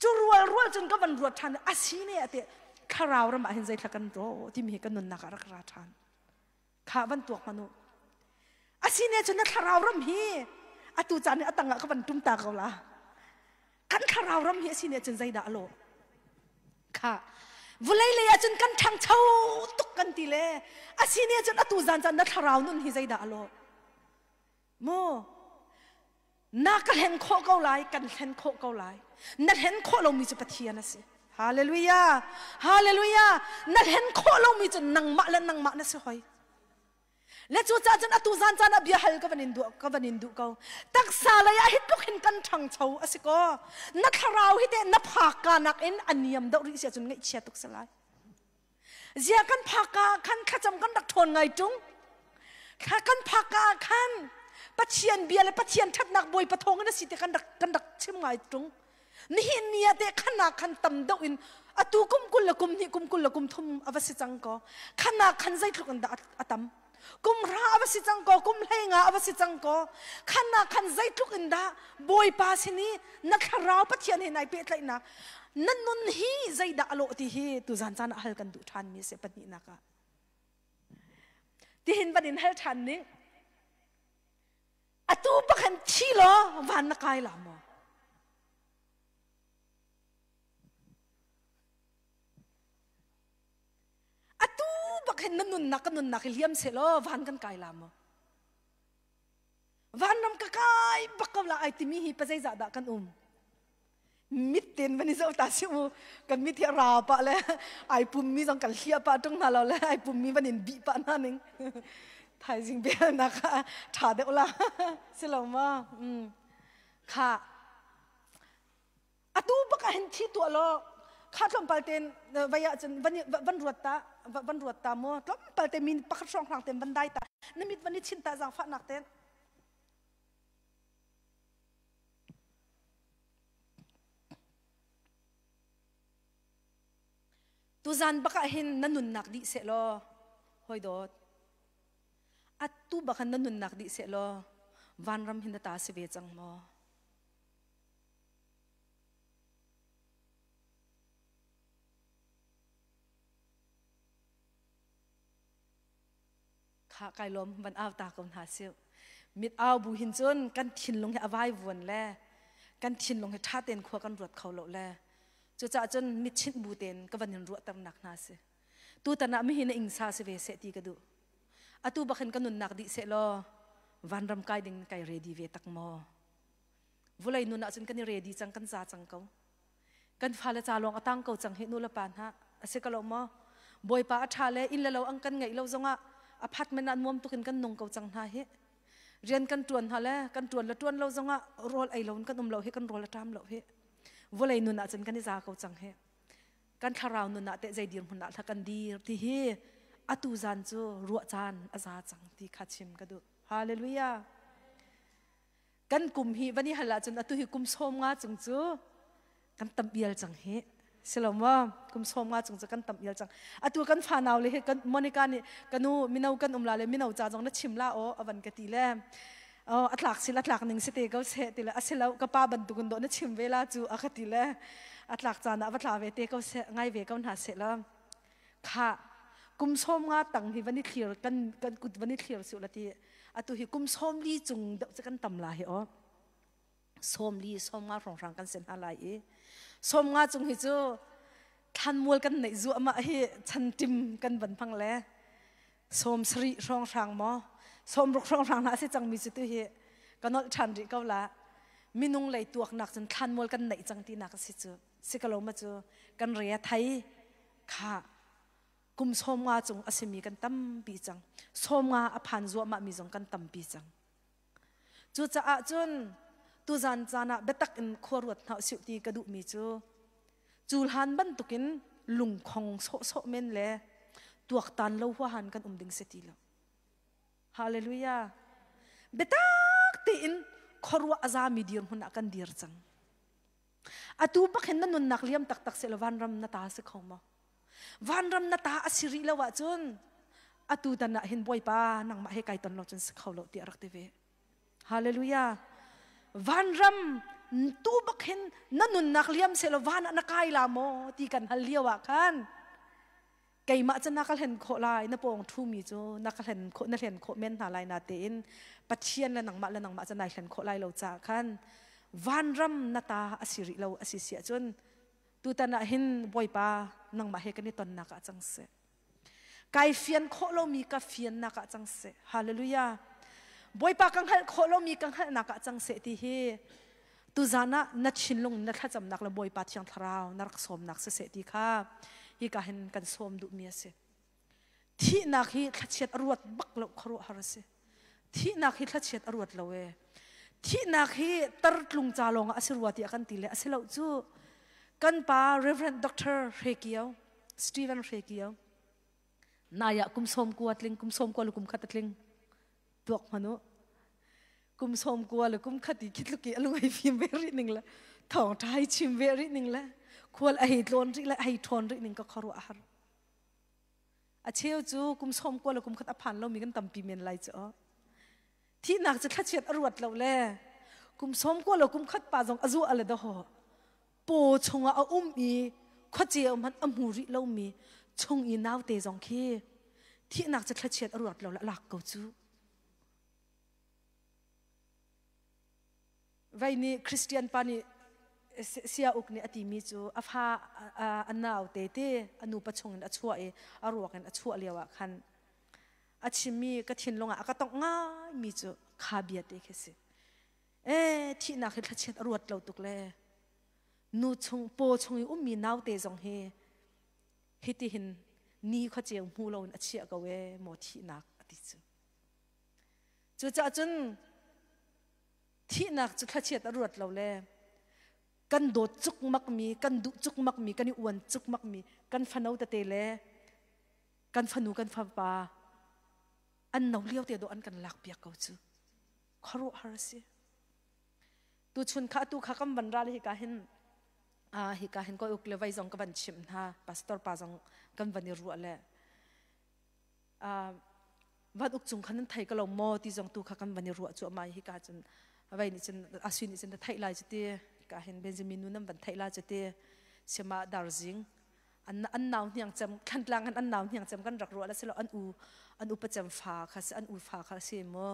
Cu rual rual cun ka van ruat ṭhan a si ne a ti thlarau ram ah hin zeithla kan ro timi hi ka nunnak ah rak ra ṭhan. Kha van tuak hmanh u. A si ne cun na thlarau ram hi atu caan i a tang ah ka van tum ta ko la. Kan thlarau ram hi a si ne cun zeidah a lawh? Kha vulei lei ah cun kan ṭhangcho tuk kan ti le a si ne cun atu zan caan na thlarau nun hi zeidah a lawh? Mu Na ka hlen khawh ko lai, kan hlen khawh ko lai. Na hlen khawh lomi cu Pathian a si. Hallelujah! Hallelujah! Na hlen khawh lomi cu nangmah le nangmah na si hoi. Le cu ca cun atu zan caan ah bia hal ka van in duh ka van in duh ko. Taksa lei ah hi tluk hin kan ṭhangcho a si ko. Na thlarau hi teh na phak ka nak in a niam deuh rih si ahcun ngaihchia tuk si lai. Zia kan phak ah khan thlacam kan rak ṭhawn ngai ṭung. Thla kan phak ah khan Pathian bia le Pathian ṭhatnak Bawipa thawng in a si ti kan rak kan rak chim ngai ṭung. Nihin ni ah teh khan ah khan tam deuh in Atu kum 20 le kum hnih kum 20 le kum thum a va si cang ko. Khana khan zeitluk in dah a tam. Kum hra a va si cang ko, kum 15 a va si cang ko. Khana khan zeitluk in dah Bawipa sin i na thlarau Pathian he nai pehtlaihnak na nun hi zeidah a lawh ti hi tuzan caan ah hal kan duh ṭhan mi a si pahnihnak ah. Tihin van in hal ṭhan ning. Atu pakhan thi law van na kai la maw? Atu bak hin na nunnak ka nunnak hi liam seh law van kan kai la maw? Vanram ka kai bak ko la ai timi hi pa zeizah dah kan um? Mit ten van i zoh ta si u kan mit hi a ra pah le ai pum mi zong kan hliah pah ṭung hna lo le ai pum mi van in bih pah hna ning thaizing belnak ah ṭha deuh la si lo ma kha atu bak ah hin thi tuah law kha tlawmpal ten vai ah cun van van ruat ta van ruat ta mu tlawmpal te min pakhat hrawng hrang ten van dai ta na mit van i chin ta zaangfahnak ten Tuzan bak ah hin na nunnak dih seh law hoi dawt atu bak hin na nunnak dih seh law vanram hin na ta si ve cang maw? Kha kai lawm van au ta ko hna sih. Mit au bu hin cun kan thinlung hi a vai vuan le kan thinlung hi ṭha tein khua kan ruat kho lo le cucaah cun mit chinh bu tein ka van in ruahternak hna si. Tutan ah mihi na ingsa si ve seh ti ka duh. Atu bak hin ka nunnak dih seh law vanram kai ding kai ready ve tak maw? Vulei nun ah cun kan i ready cang kan za cang ko. Kan fale ca lawng a tang ko cang hi nu le pa hna a si ko lo maw? Bawipa a ṭha le inn le lo ang kan ngeih lo zongah apartment ah nuam tukin kan nung ko cang hna hi. Rian kan ṭuan hna le kan ṭuan le ṭuan lo zongah rawl ei lo in kan um lo hi kan rawl a ṭam lo hi. Vawlei nun ah cun kan i za ko cang hi. Kan thlarau nun ah teh zei dirhmun ah kan dir ti hi atu zan cu ruah caan a za cang ti kha chim ka duh. Hallelujah. Kan kum hi van i hal ahcun atu hi kum 50 cung cu kan tam ial cang hi. Silo maw? Kum 50 cung cu kan tam ial cang. Atu kan fanau le hi kan Monica nih kanu mino kan um la le mino ca zong na chim la aw avan ka ti le oh a tlak sil a tlak ning si te ko se ti le asilo ka pa bantukin do na chim ve la cu a ka ti le a tlak caan ah va tla ve te ko se ngai ve ko hna se la kha kum 50 tang hi van i thlir kan kan kut van i thlir su la ti atu hi kum 40 cung deuh cu kan tam la hi aw 40 50 hrawng hrang kan sen hna lai i 50 cung hi cu thlanmual kan neih zu ama hi chan tim kan van phang le 70 hrawng hrang maw 60 hrawng hrang hna si cang mi cu tu hi ka nolh ṭhan rih ko la minung lei tuaknak cun thlanmual kan neih cang ti nak a si cu si ka lo ma cu kan re a thei kha kum 50 cung a simi kan tampi cang 50 a phan zuahmah mi zong kan tampi cang cucaah cun tuzan caan ah biatak in khua ruat hna usih ti ka duhmi cu cu hlan bantukin lungkhong sawhsawh men le tuaktan lo huahan kan um ding si ti lo hallelujah biatak tein khuaruah a zami dirhmun ah kan dir cang Atu bak hin na nunnak liam taktak seh law vanram na ta si kho maw? Vanram na ta a si rih lo ahcun atu tan ah hin Bawipa nangmah he kai ton lo cun si kho lo tiah rak ti ve. Hallelujah. Vanram tu bak hin na nunnak liam seh law van ah na kai la maw ti kan hal lio ah khan keimah cu na ka hlen khawh lai na pawng ṭhumi cu na ka hlen khawh na hlen khawh men hna lai na tein Pathian le nangmah le nangmah cu nai hlen khawh lai lo caah khan vanram na ta a si rih lo a si si ahcun tutan ah hin Bawipa nangmah he kan i tonnak ah cang seh kai fian khawh lomi ka fiannak ah cang seh hallelujah Bawipa ka hngalh khawh lomi ka hngalhnak ah cang seh ti hi tuzan ah na thinlung na thlacamnak le Bawipa Thiang Thlarau na rak sawmnak siseh ti kha hika hin kan sawm duhmi a si. Thihnak hi thlachiat a ruat bak lo khuaruahhar a si. Thihnak hi thlachiat a ruat lo e. Thihnak hi tartlung ca lawng ah a si rua tiah kan ti le a si lo cu kan pa Reverend Dr. Hre Kio, Stephen Hre Kio, nai ah kum 90 tling, kum 90 le kum khat a tling. Tuak hmanh u. Kum 90 le kum khat i khitluk i a lung ai fim ve rih ning le thawngṭha hi chim ve rih ning le. Khual a hei tlawn rih le a hei ṭhawn rih ning ka khuaruah a har. A cheu cu kum sawm kua le kum khat a phan lomi kan tampi men lai cu. Thihnak cu thlachiat a ruat lo le kum sawm kua le kum khat pa zong a zuah le daw paw chungah a um i khuaceu hmanh a hmu rih lomi chung i naute zong khi thihnak cu thlachiat a ruat lo le a lak ko cu. Vai nih Christian pa nih sia uk nih a timi cu a fa a naute te a nupa chungin a chuah i a ruak in a chuah lio ah khan a chimmi ka thinlung ah a ka tongh ngaimi cu kha bia te khi si. E thihnak hi thlachiat a ruat lo tuk le nu chung paw chung i ummi naute zong hi hitihin ni khuaceu hmu loin a chiah ko e maw thihnak a ti cu. Cucaah cun thihnak cu thlachiat a ruat lo le kan dawt cukmakmi, kan duh cukmakmi, kan i uan cukmakmi kan fano tete le kan fanu kan fapa an no lio te dawh an kan lak piak ko cu khuaruahhar a si. Tuchun kha atu kha kan van ral hika hin hika hin koi uk le vai zong ka van chimh hna pastor pa zong kan van i ruah le van uk cung khan nan thei ka lo maw ti zong tu kha kan van i ruah cu amai hika cun vai nih cun asui nih cun na theih lai cu ti ka hin Benjamin nu nan van theih lai cu ti siama darzing an an nau hniang cem thlantlang an an nau hniang cem kan rak ruah la silo an u an upa cem fa kha si an u fa kha si mu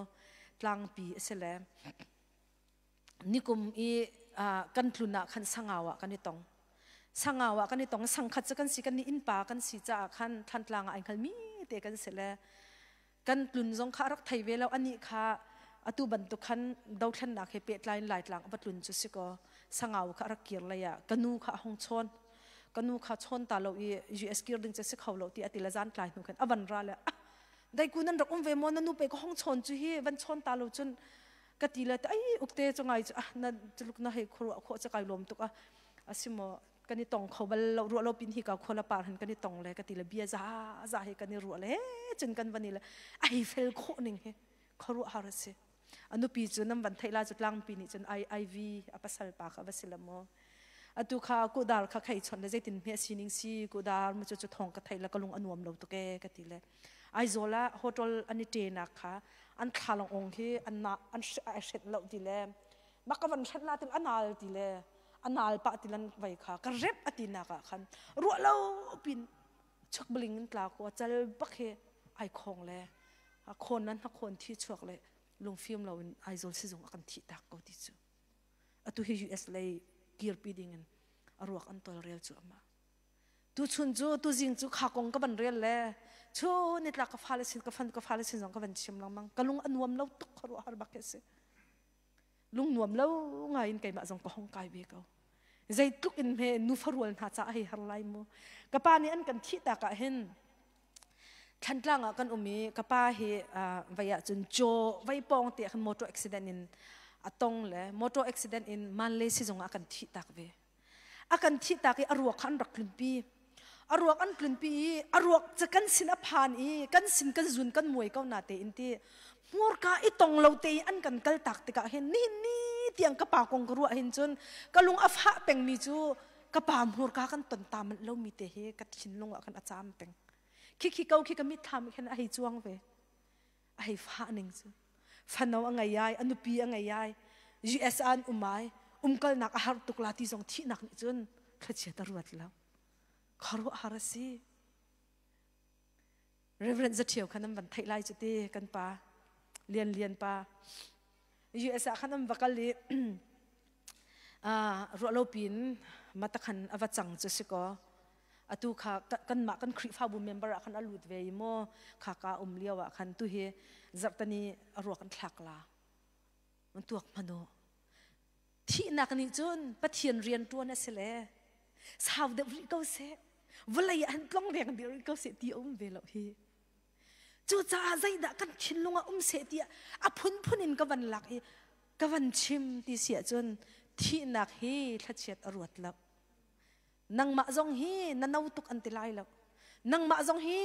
tlangpi a si le nikum i kan tlun ah khan sangau ah kan i tong sangau ah kan i tong sangkhat cu kan si kan ni innpa kan si caah khan thantlang ah ai hngal mi te kan si le kan tlun zong kha rak thei ve lo ani kha atu bantuk khan dothlennak he pehtlai in laitlang va tlun cu si ko sangau kha rak kir lei ah ka nu kha a hung chawn ka nu kha chawn ta lo i US kir ding cu si kho lo ti ati le zan tlai hnu khan avan ra le dai ku nan rak um ve maw na nu pe ka hong chawn cu hi van chawn ta lo cun ka ti le ai ukte cu ngai cu ah na tuluk na hei khuru kho cha kai lom tuk a asimo kan i tong kho bal lo ruah lo pin hi ka khola par han kan i tong le ka ti le bia za za he kan i ruah le cun kan van i le ai fel kho ning he khoru har si anupi cu nam van theila cu tlangpi nih cun ai iv a pasal pa kha va si la mo atu kha kudar kha khei chon le zeitin hme sining si kudar mu chu chu thong ka thei la ka lung anuam lo tuk e ka ti le Aizawl ah hotel an i ṭenak kha an thlalangawng ong hi an na an ai hrenh lo ti le mak ka van hrenh la tin a nal ti le a nal pah ti lan vai kha ka rep a ti nak ah khan ruah lo pin chuk bling in tla ko chal bak hi ai khong le a khawn nan khawn thi chuak le lungfim lo in Aizawl sizung a kan thih tak ko ti cu atu hi US lei kirpi ding in a ruak an tolrel cu ama Tuchun cu tuzing cu kha kong ka van rel le chun nitlak ka fale sin ka fan ka fale sin zong ka van chim lengmang ka lung a nuam lo tuk khuaruah har bak si lung nuam lo ngai in keimah zong ka hong kai ve ko zeitluk in hme nufa rual hna ca hei har lai mu ka pa nih an kan thih tak ah hin Thlantlang ah kan um i ka pa hi vai ah cun chaw vai pawng te khan motor accident in a tong le motor accident in Manle sizung ah kan thih tak ve a kan thihtak i a ruak kha an rak tlunpi a ruak an tlunpi i a ruak cu kan sin a phan i kan sin kan zun kan muai ko na te in ti hmurka i tong lo te i an kan kal tak tikah hin nihin ni tiang ka pa kong ka ruah hin cun ka lung a fah pengmi cu ka pa hmurka kan ton ta manh lomi te hi ka thinlung ah khan a caam peng khi khi ko khi ka mitthlam khan a hei cuang ve a hei fah ning cu fano a ngei ai a nupi a ngei ai US an um ai umkalnak a har tuk la ti zong thihnak nih cun thlachiat a ruat lo khuaruah har a si Reverend Zathio khan an van theih lai cu ti kan pa lian lian pa US ah khan an va kal i ruah lo pin matakhan a va cang cu si kaw atu kha kanmah kan Khrihfabu member ah khan a lut ve i maw kha ka um lio ah khan tu hi zarhtani a ruak an thlak la an tuak hmanu thihnak nih cun Pathian rian tuan a si le sau deuh rih ko seh vawlei ah han tlong reng dih rih ko seh ti a um ve lo hi cucaah zeidah kan thinlung ah um seh tiah a phunphun in ka van lak i ka van chim ti si ahcun thihnak hi thlachiat a ruat lo nangmah zong hi na no tuk an ti lai lo nangmah zong hi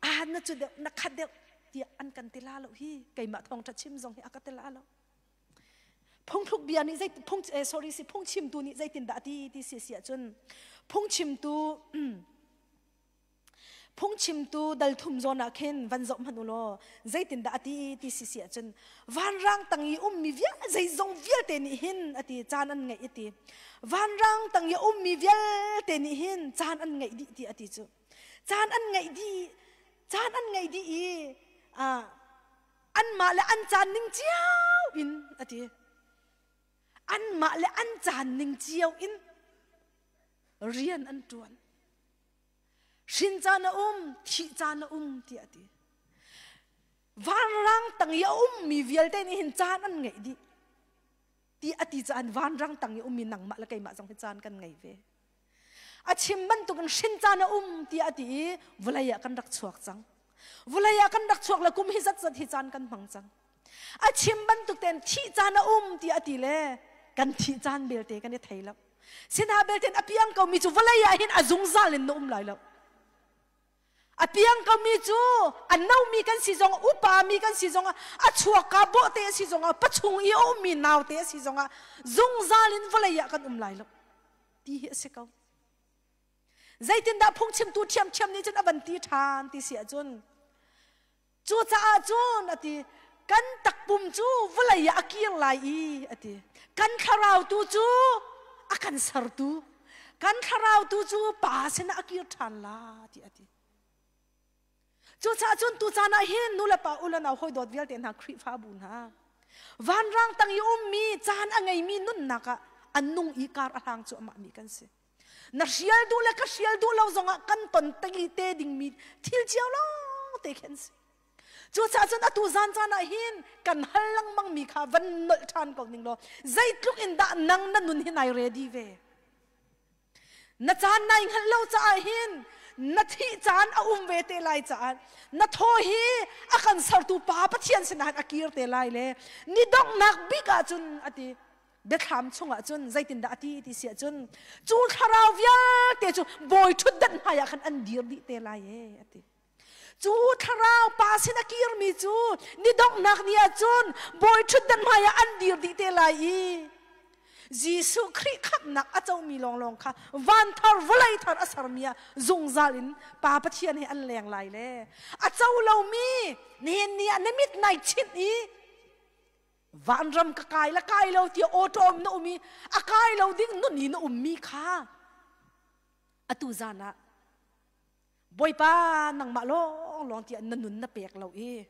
ah na cu deuh na khat deuh tiah an kan ti la lo hi keimah thawngṭha chim zong hi a ka ti la lo phungthluk bia nih zei phung eh, sorry si phungchimtu nih zeitindah ti ti si si ahcun. Phungchimtu Phungchimtu dal thum zawn ah khin van zoh hmanh u law zeitindah a ti ti si si ahcun vanrang tang i ummi vial zeizong vialte nih hin a ti caan an ngeih a ti vanrang tang i ummi vialte nih hin caan an ngeih dih ti a ti cu caan an ngeih dih caan an ngeih dih i anmah le an caan ning cio in a ti anmah le an caan ning cio in rian an ṭuan Hrin caan a um, thih caan a um tiah a ti. Vanrang tang i a ummi vialte nih hin caan an ngeih dih. Ti a ti caan vanrang tang i ummi nangmah le keimah zong hi caan kan ngei ve. A chim bantukin hrin caan a um tiah a ti i vawlei ah kan rak chuak cang. Vawlei ah kan rak chuak le kum hi zat zat hi caan kan hmang cang. A chim bantuk tein thih caan a um tiah a ti le kan thih caan belte kan i thei lo. Sinah belte a piang komi cu vawlei ah hin a zungzal in na um lai lo. A piang komi cu a nomi kan si zong upami kan si zong a chuakka bawhte a si zong pachung i a ummi naute a si zong zungzal in vawlei ah kan um lai lo ti hi a si ko. Zeitindah phungchimtu ṭhiamṭhiam nih cun a van ti ṭhan ti si ahcun Cucaah cun a ti, kan takpum cu vawlei ah a kir lai i a ti. Kan thlarau tu cu a kan sertu, kan thlarau tu cu Pa sinah a kir ṭhan la ti a ti. Cucaah cun tucaan ah hin nu le pa u le nau hawi dawt vialte hna Khrihfabu hna vanrang tang i ummi caan a ngeimi nunnak ah an nung i kar a hlang cu amah mi kan si. Na hrial duh le ka hrial duh lo zongah kan ton te te dingmi thil cio lawng te khi an si. Cucaah cun atu zan caan ah hin kan hal lengmang mi kha van nolh ṭhan ko ning law zeitluk in dah nang na nun hi nai ready ve. Na caan nai hngalh lo caah hin na thih caan a um ve te lai caah na thaw hi a kan sertu pa Pathian sinah a kir te lai le ni donghnak bik ah cun a ti biathlam chungah cun zeitindah a ti ti si ahcun cu thlarau vialte cu bawi ṭhutdan hmaiah khan an dir dih te lai e a ti. Cu thlarau pa sin a kirmi cu ni donghnak ni ah cun bawi ṭhutdan hmaiah an dir dih te lai i Jesuh Khrih khamhnak a comi lawnglawng kha van thar vawlei thar a sermi ah zungzal in Pa Pathian he an leng lai le a co lomi nihin ni ah na mit nai chinh i Vanram ka kai la kai lo tiah awṭawm na um i a kai lo ding nun i na ummi kha atu zan ah Bawipa nangmah lawnglawng tiah na nun na pek lo i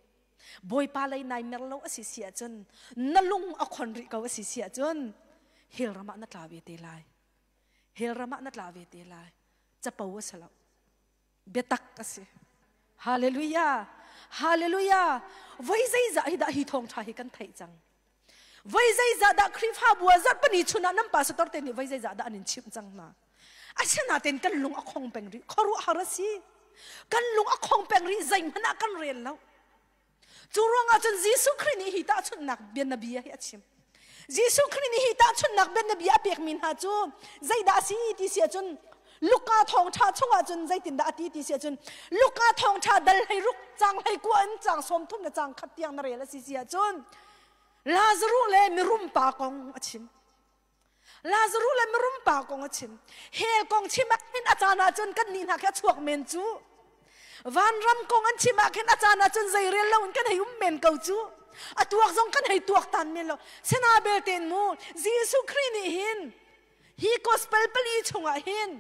Bawipa lei nai mer lo a si si ahcun na lung a khon rih ko a si si ahcun hell ram ah na tla ve te lai. Hell ram ah na tla ve te lai. Capo a si lo. Biatak a si. Hallelujah! Hallelujah! Voi zeizah hi dah hi thawngṭha hi kan theih cang. Voi zeizah dah Khrihfabu ah zarhpini chun ah nan pastor te nih voi zeizah dah an in chimh cang hna. Asinain kan lung a khong peng rih. Khuaruahhar a si. Kan lung a khong peng rih zeihmanh ah kan rel lo. Cu ruangah cun Jesuh Khrih nih hi tahchunhnak bianabia hi a chim. Jesuh Khrih nih hi tahchunhnak bianabia a pekmi hna cu zeidah a si ti si ahcun Luka thawngṭha chungah cun zeitindah a ti ti si ahcun Luka thawngṭha dal 16 caang 19 in caang 30 le caang khat tiang na rel a si si ahcun Lazaruh le mirum pa kong a chim. Lazaruh le mirum pa kong a chim. Hell kong chim ah hin a caan ah cun kan nih hna khi a chuak men cu. Vanram kong an chim ah khin a caan ah cun zei rel lo in kan hei um men ko cu. A tuak zong kan hei tuak tan men lo. Sena belte mu Jesuh Khrih nih hin hi gospel pali chungah hin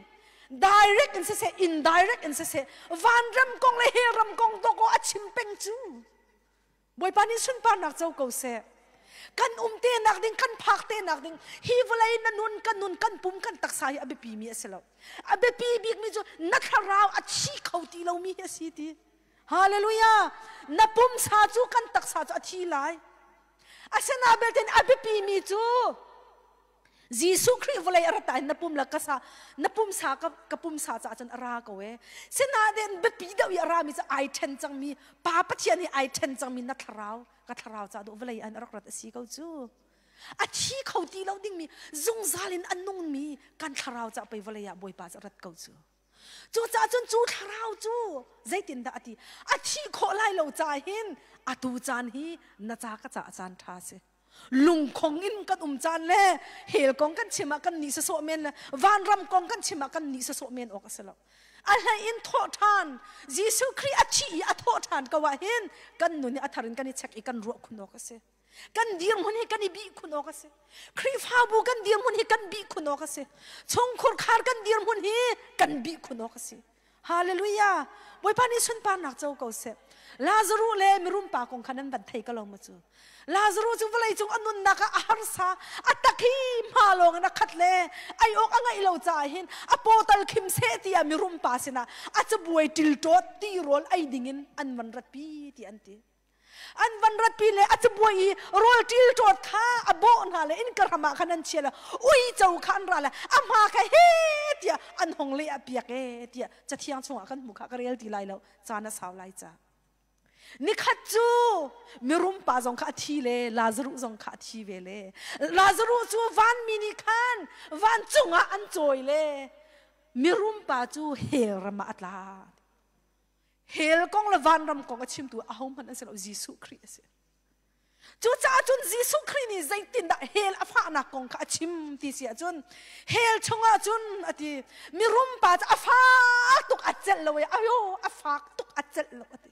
direct in siseh indirect in siseh vanram kong le hell ram kong to ko a chim peng cu. Bawipa nih sunparnak co ko seh. Kan um te nak ding, kan phak te nak ding, hi vawlei na nun, kan nun, kan pum, kan taksa hi a biapi mi a si lo. A biapi bik mi cu na thlarau a thi kho ti lo mi hi a si ti. Hallelujah! Na pumsa cu kan taksa cu a thi lai. Asinain belte a biapi mi cu Jesuh Khrih vawlei a rat ah na pum la ka sa na pumsa ka ka pumsa caah cun a ra ko e. Sinain biapi deuh i a rami cu ai ṭhen cangmi Pa Pathian hi ai ṭhen cangmi na thlarau ka thlarau ca dawh vawlei an rak rat a si ko cu. A thi kho ti lo dingmi zungzal in a nungmi kan thlarau ca pei vawlei ah Bawipa cu a rat ko cu. Cucaah cun cu thlarau cu zeitindah a ti? A thih khawh lai lo ca hin atu caan hi na ca ka ca caan ṭha si. Lungkhong in kan um caan le hell kong kan chim ah kan nih sasawh men le vanram kong kan chim ah kan nih sasawh men awk a si lo. A hlei in thawh ṭhan Jesuh Khrih a thi i a thawh ṭhan ko ah hin kan nun hi a thar in kan i check i kan ruah khun awk a si. Kan dirhmun hi kan i bih khun awk a si. Khrihfabu kan dirhmun hi kan bih khun awk a si. Chungkhur khar kan dirhmun hi kan bih khun awk a si. Hallelujah! Bawipa nih sunparnak co ko seh. Lazaruh le mirum pa kong kha nan van thei ko lo maw cu? Lazaruh cu vawlei cung a nunnak ah a harsa, a tak hi hma lawng in a khat le ei awk a ngeih lo caah hin a paw tal khim seh tiah mirum pa sinah a cabuai ṭilṭawt tirawl ei dingin an van ratpi ti an ti. An van ratpi le a cabuai i rawl ṭilṭawt kha a bawh hna le innka hram ah khan an chia le uico kha an ra le a hma kha he tiah an hong leh ah piak e tiah cathiang chungah kan hmu kha ka rel ti lai lo caan a sau lai ca. Nikhat cu mirum pa zong kha a thi le Lazaruh zong kha a thi ve le Lazaruh cu vanmi nih khan vancung ah an cawi le mirum pa cu hell ram ah a tla. Hell kong le vanram kong a chimtu ahohmanh an si lo Jesuh Khrih a si. Cucaah cun Jesuh Khrih nih zeitindah hell a fahnak kong kha a chim ti si ahcun hell chungah cun a ti mirum pa cu a fak tuk a celh lo i ayo a fak tuk a celh lo a ti.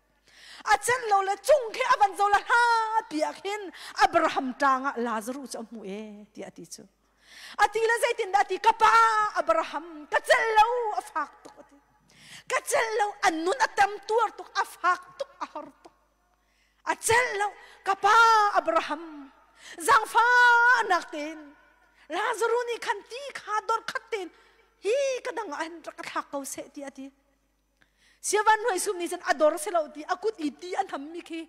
A celh lo le cung khi a van zo le hla pi ah khin Abraham ṭang ah Lazarus cu a hmu e tiah a ti cu. A ti le zeitindah a ti ka pa Abraham ka celh lo a fak tuk a ti. Ka celh lo an nun a tam tuar tuk a fak tuk a har tuk. A celh lo ka pa Abraham zaangfahnak tein Lazaruh nih khan ti kha dor khat tein hi ka dang ah hin rak ka thlak ko seh ti a ti. Siavan hnuai sum nih cun a dor si lo ti a kut i ti an hammi khi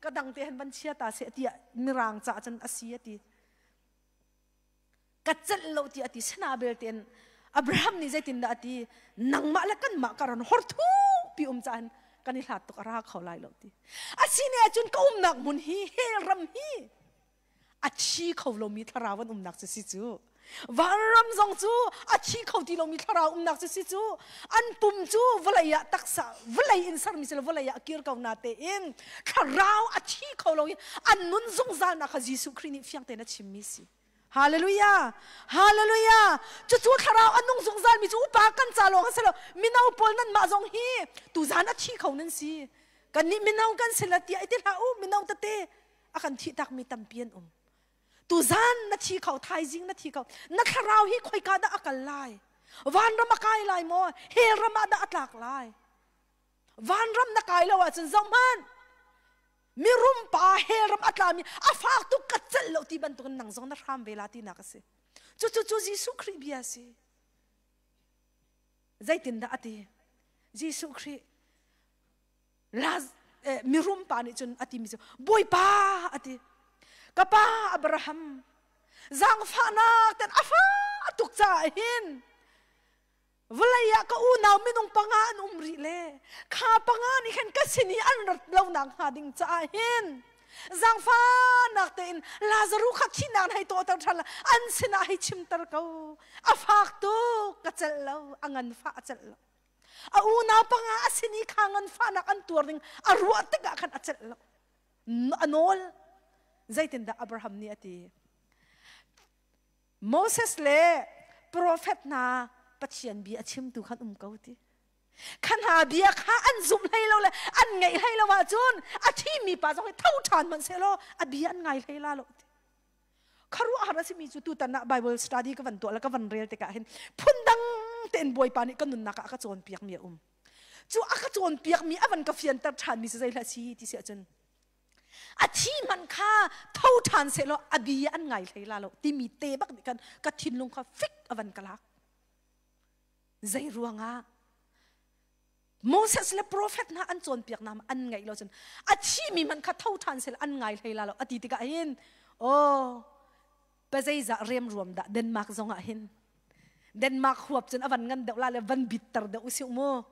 ka dang te han van chia ta seh tiah mirang ca cun a si a ti. Ka celh lo ti a ti sana belte in Abraham nih zeitindah a ti nangmah le kanmah karan hor thupi um caan kan i hlat tuk a ra kho lai lo ti asine ahcun ka umnak hmun hi hell ram hi a thi kho lomi thlarau an umnak cu si cu vanram zong cu a thi kho ti lomi thlarau umnak cu si cu an pum cu vawlei ah taksa vawlei in sermi si lo vawlei ah kir ko na tein thlarau a thi kho lo i an nun zungzal nak kha Jesuh Khrih nih fiang tein a chimmi si Hallelujah! Hallelujah! Cucu thlarau a nung zungzal mi cu upa kan ca lawng a si lo. Mino pawl nan mah zong hi tuzan a thi kho nan si. Kan nih mino kan si la tiah i ti hlah u mino tete a kan thih tak mi tampi an um. Tuzan na thi kho, thaizing na thi kho. Na thlarau hi khoika dah a kal lai? Vanram a kai lai maw? Hell ram ah dah a tlak lai? Vanram na kai lo ahcun zohhmanh mirum pa hell ram a tlami a fak tuk ka celh lo ti bantukin nang zong na hram ve la tinak a si. Cucu cu Jesuh Khrih bia a si. Zeitindah a ti? Jesuh Khrih Laz, eh, mirum pa nih cun a timi cu Bawipa a ti. Ka pa Abraham zaangfahnak ten a fa tuk caah hin vawlei ah ka unau minung panga an um rih le kha panga nih khan ka sin i an rat lo nak hnga ding caah hin zaangfahnak tein Lazaruh kha thihnak hei tawhter ṭhan la an sinah hei chimter ko a fak tuk ka celh lo a nganfah a celh lo a unau panga a sin i kha nganfahnak an tuar ding a ruah tikah khan a celh lo a nawl zeitindah Abraham nih a ti Moses le profet hna Pathian bia a chimtu khan um ko ti. Kha hna bia kha an zumh hlei lo le an ngaih hlei lo ahcun a thimi pa zong hi tho ṭhan hmanh sehlaw a bia an ngai hlei la lo ti. Khuaruahhar a simi cu tutan ah Bible study ka van tuah le ka van rel tikah hin phundang tein Bawipa nih ka nunnak ah a ka cawnpiakmi a um. Cu a ka cawnpiakmi a van ka fianter ṭhanmi cu zei hlah si ti si ahcun a thi hmanh kha tho ṭhan sehlaw a bia an ngai hlei la lo timi te bak nih khan ka thinlung kha fik a van ka lak zei ruangah Moses le prophet hna an cawnpiak hna an ngaih lo cun a thimi hmanh kha tho ṭhan sehlaw an ngai hlei la lo a ti tikah hin oh pazeizah remruam dah Denmark zong ah hin Denmark huap cun a van ngan deuh la le van bitter deuh usih mu.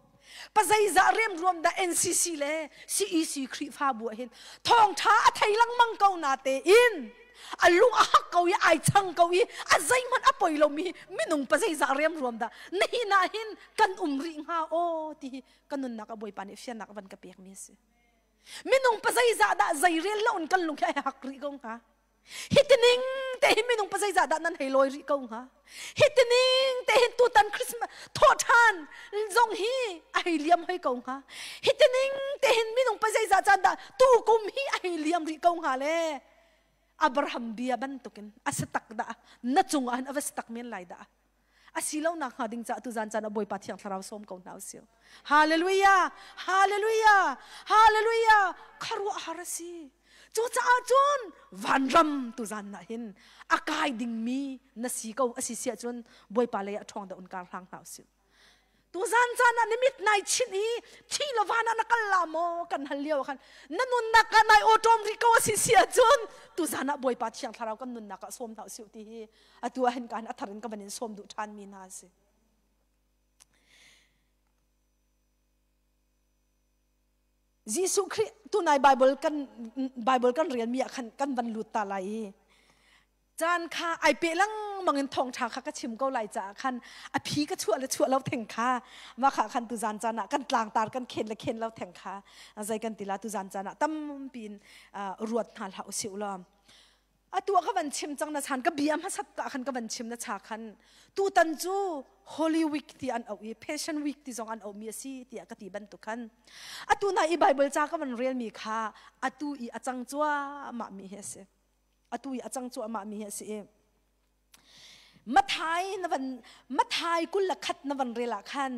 Pazeizah remruam dah NCC le CEC Khrihfabu ah hin thawngṭha a thei lengmang ko na tein a lung a hak ko i ai chang ko i a zeihmanh a poi lomi minung pazeizah remruam dah nihin ah hin kan um rih hnga aw ti hi ka nunnak a Bawipa nih fiannak a van ka pekmi a si. Minung pazeizah dah zeirel lo in kan lung hi ai hak rih ko hnga. Hi tining te hi minung pa zeizah dah nan hei lawi rih ko hnga? Hi tining te hin tutan Christmas thawhṭhan zong hi a hei liam hoi ko hnga. Hi tining te hin minung pa zeizah caan dah tu kum hi a hei liam rih ko hnga le Abraham bia bantukin a si tak dah na cungah hin a va si tak men lai dah. A si lo nak hnga ding caah tu zan caan ah Bawipa Thiang Thlarau sawm ko hna usih. Hallelujah! Hallelujah! Hallelujah! Khuaruahhar a si. Cucaah cun vanram tu zan ah hin a kai dingmi na si ko a si siah cun Bawipa lei ah ṭhawng deuh in kar hlang hna usih. Tu zan caan ah na mit nai chinh i thi lo van ah na kal la maw kan hal lio khan na nunnak ah nai awṭawm rih ko a si si ahcun tu zan ah Bawipa Thiang Thlarau kan nunnak ah sawm hna usih ti hi atu ah hin kan a thar in ka van in sawm duh ṭhan mi hna a si. Jesuh Khrih tunai Bible kan Bible kan rel mi ah khan kan van lut ta lai i caan kha ai pe lengmang in thawngṭha kha ka chim ko lai caah khan a phi ka chuah le chuah lo theng kha mah kha khan tuzan caan ah kan tlangtar kan khen le khen lo theng kha zei kan ti la tuzan caan ah tampi in ruat hna hlah usih law atu ka van chim cang na chan ka bia hmasat ka khan ka van chim na cha khan tutan cu Holy Week ti an auh i Passion Week ti zong an auh mi a si tiah ka ti bantuk khan atu na i Bible ca ka van rel mi kha atu i a cang cuahmah mi hi a si atu i a cang cuahmah mi hi a si i Mathai na van Mathai 21 na van rel ah khan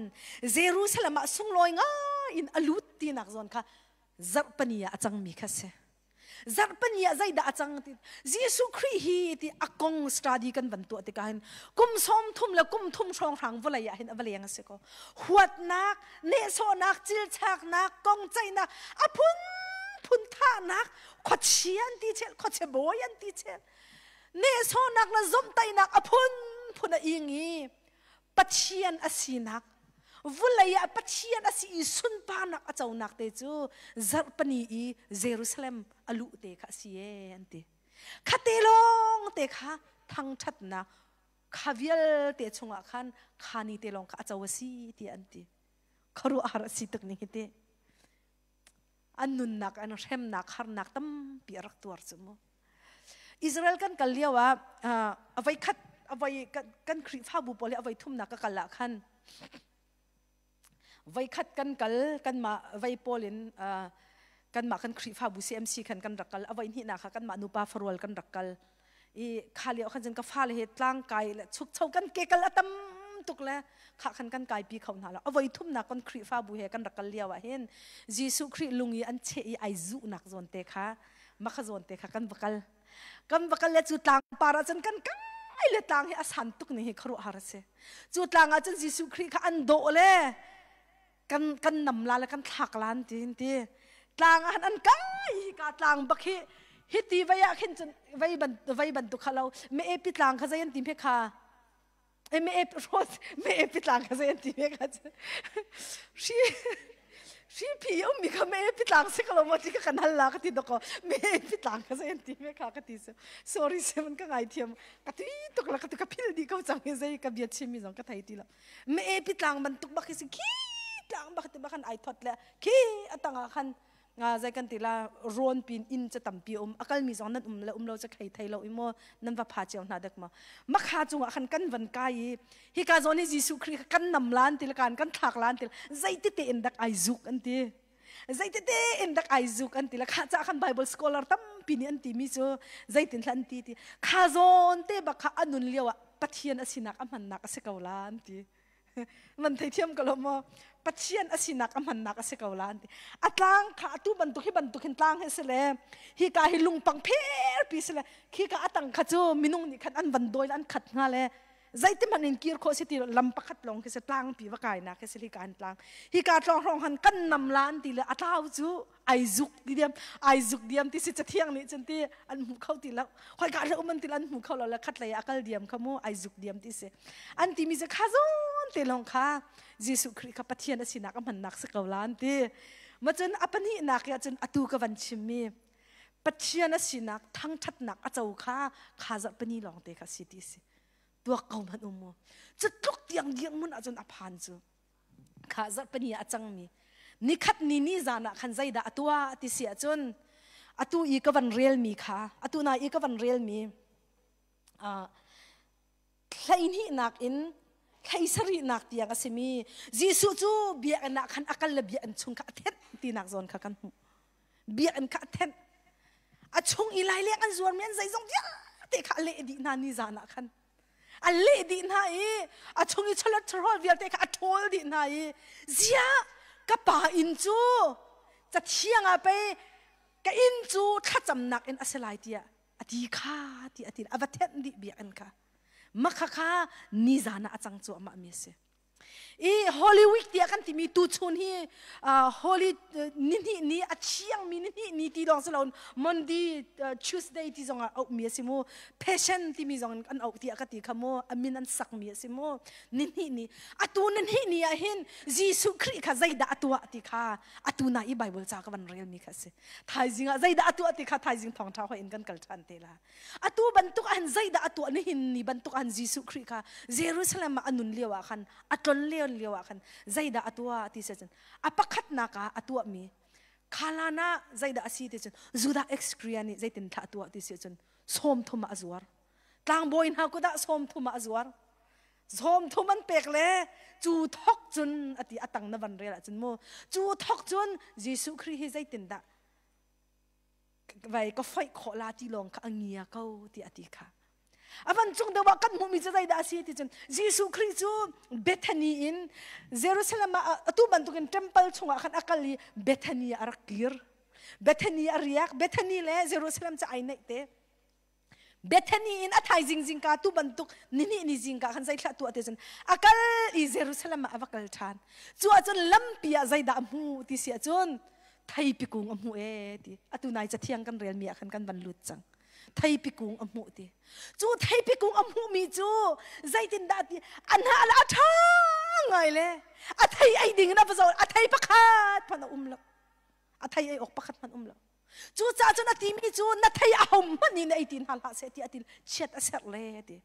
Jerusalem ah sunglawi ngai in a lut tinak zawn kha zarhpani ah a cangmi kha si zarhpani ah zeidah a cang ti Jesuh Khrih hi ti a kong study kan van tuah tikah hin kum 30 le kum thum hrawnghrang vawlei ah hin a va leng a si ko huatnak nehsawhnak cilchaknak kong ceihnak a phun phun thahnak khuachia an ti chel khuachia bawi an ti chel nehsawhnak le zomhtaihnak a phunphun a ing i Pathian a sinak vulei ah Pathian a si i sunparnak a conak te cu zarhpani i Jerusalem a luh te kha a si e an ti khate lawng te kha thangṭhatnak kha vialte chungah khan kha ni te lawng kha a co a si tiah an ti khuaruahhar a si tuk ning hi ti an nunnak an hremnak harnak tampi a rak tuar cu mu Israel kan kal lio ah avoi khat avoi kan Khrihfabu pawl hi avoi thumnak ka kal ah khan voi khat kan kal kanmah vei pawl in kanmah kan Khrihfabu CMC khan kan rak kal avoi hnihnak kha kanmah nupa farual kan rak kal i kha lio khan cun ka fale he tlang kai le chuk cho kan ke kal a tam tuk le kha khan kan kai pi kho hna lo avoi thumnak kan Khrihfabu he kan rak kal lio ah hin Jesuh Khrih lung i an cheh i ai zuhnak zawn te kha makha zawn te kha kan va kal kan va kal le cu tlang par ah cun kan kai le tlang hi a san tuk ni hi khuaruahhar a si cu tlang ah cun Jesuh Khrih kha an dawh le kan kan nam la le kan thlak lan ti ti tlang ah an kai hi ka tlang bak hi hi ti vei ah khin cun vei ban vei bantuk kha lo me epi tlang kha zei an ti me kha e me ep rot me epi tlang kha zei an ti me kha hri hri phi um mi kha me epi tlang si ko mo ti ka kan hal la ka ti doko me epi tlang kha zei an ti me kha ka ti sorry se man ka ngai thiam ka ti tuk la ka ti ka phil di ko chang zei ka bia chim mi zong ka thei ti lo me epi tlang bantuk bak hi si khi tlang bak ti bak ai thot le khi atanga khan nga zai kan ti la rawn pin inn cha tampi um akal mi zong nan um le um lo cha khei thei lo i mo nan va pha chiao hna dek ma makha chungah khan kan van kai i hi ka zawn hi Jesuh Khrih kan nam lan til kan kan thlak lan til zeiti te in dak ai zuk an ti zeiti te in dak ai zuk an ti la kha cha khan Bible scholar tampi nih an ti mi cu zeitin hla an ti ti kha zawn te bak kha anun lio ah Pathian a sinak a hmannak a si ko la an ti man thei thiam ko lo maw Pathian a sinak a hmannak a si ko la an ti a tlang kha atu bantuk hi bantuk hin tlang hi si le hi ka hi lungpang pherpi si le khi ka atang kha cu minung nih khan an van dawi an khat hnga le zeiti hmanh in kir khawh si ti lam pakhat lawng khi si tlangpi va kai nak khi si hi ka an tlang hi ka tlawng hrawng han kan nam la an ti le a tlau cu ai zuk ti diam ai zuk diam ti si cathiang nih cun ti an hmu kho ti lo hoi ka le um an ti an hmu kho lo le khat lei a kal diam kha mu ai zuk diam ti si an ti mi cu kha zawn te lawng kha Jesuh Khrih kha Pathian a sinak a hmannak si ko la an ti ma cun a pahnihnak ah cun atu ka van chim mi Pathian a sinak thangthatnak a co kha kha zarh pani lawng te kha si ti si tuak ko hmanh um mu cu tluk tiang dirhmun mun ahcun a phan cu kha zarhpini ah a cangmi nikhat ni ni zan ah khan zeidah a tuah ti si ahcun. Atu i ka van relmi kha, atu na i ka van relmi hleihnihnak in hlei sarihnak tiang a simi Jesuh cu biakinn ah khan a kal le biakinn chung kha a thenh tinak zawn kha kan hmuh. Biakinn kha a thenh. A chung i laileng an zuarmi an zeizong vialte kha a leh dih hna ni zan ah khan. A leh dih hna i a chung i cholesterol vialte kha a ṭhawl dih hna i ziah ka pa inn cu cathiang ah pei ka inn cu thlacamnak in a si lai tiah a ti kha ti a ti a va thenh dih biakinn kha makha kha nizan ah a cang cuahmah mi a si I Holy Week tiah kan timi tuchun hi Holy nihnih ni a thiangmi nihnih ni ti lawng si loin Monday Tuesday ti zong ah auhmi a si mu Passion timi zong in an auh tiah ka ti kha mu a min an sakmi a si mu nihnih ni atu nihnih ni ah hin Jesuh Khrih kha zeidah a tuah ti kha atu na i Bible ca ka van relmi kha a si thaizing ah zeidah a tuah ti kha thaizing thawngṭha hoi in kan kal ṭhan te la Atu bantuk ah hin zeidah a tuah nihin ni bantuk ah hin Jesuh Khrih kha Jerusalem ah a nun lio ah khan a tlon len lio ah khan zeidah a tuah ti si cun a pakhatnak ah a tuahmi khalan ah zeidah a si ti cun Judah Iscariot nih zeitin thlah a tuah ti si cun 30 ah a zuar tlangbawi hna kut ah 30 ah a zuar 30 an pek le cu thok cun ati a tang na van rel ahcun mu cu thok cun Jesuh Khrih hi zeitindah vai ka foih khawh la ti lawng kha a ngia ko ti a ti kha a van cung deuh ah kan hmuhmi cu zeidah a si ti cun Jesuh Khrih cu Bethany in Jerusalem ah atu bantukin temple chungah khan a kal i Bethany ah a rak kir Bethany a riak Bethany le Jerusalem cu ai naih te Bethany in a thaizing zingka tu bantuk nihnih ni zingka khan zeithlah tuah te cun a kal i Jerusalem ah a va kal ṭhan. Cu ahcun lampi ah zeidah a hmu ti si ahcun theipi kung a hmu e ti. Atu nai cathiang kan relmi ah khan kan van lut cang. Theipi kung a hmuh ti. Cu theipi kung a hmuhmi cu zeitindah ti a hnah le a ṭha ngai le a thei ei ding in a va zoh a thei pakhat hmanh a um lo. A thei ei awk pakhat hmanh um lo. Cucaah cun a timi cu na thei a hohmanh nih na ei ti hna hlah seh ti a ti chiat a serh le a ti.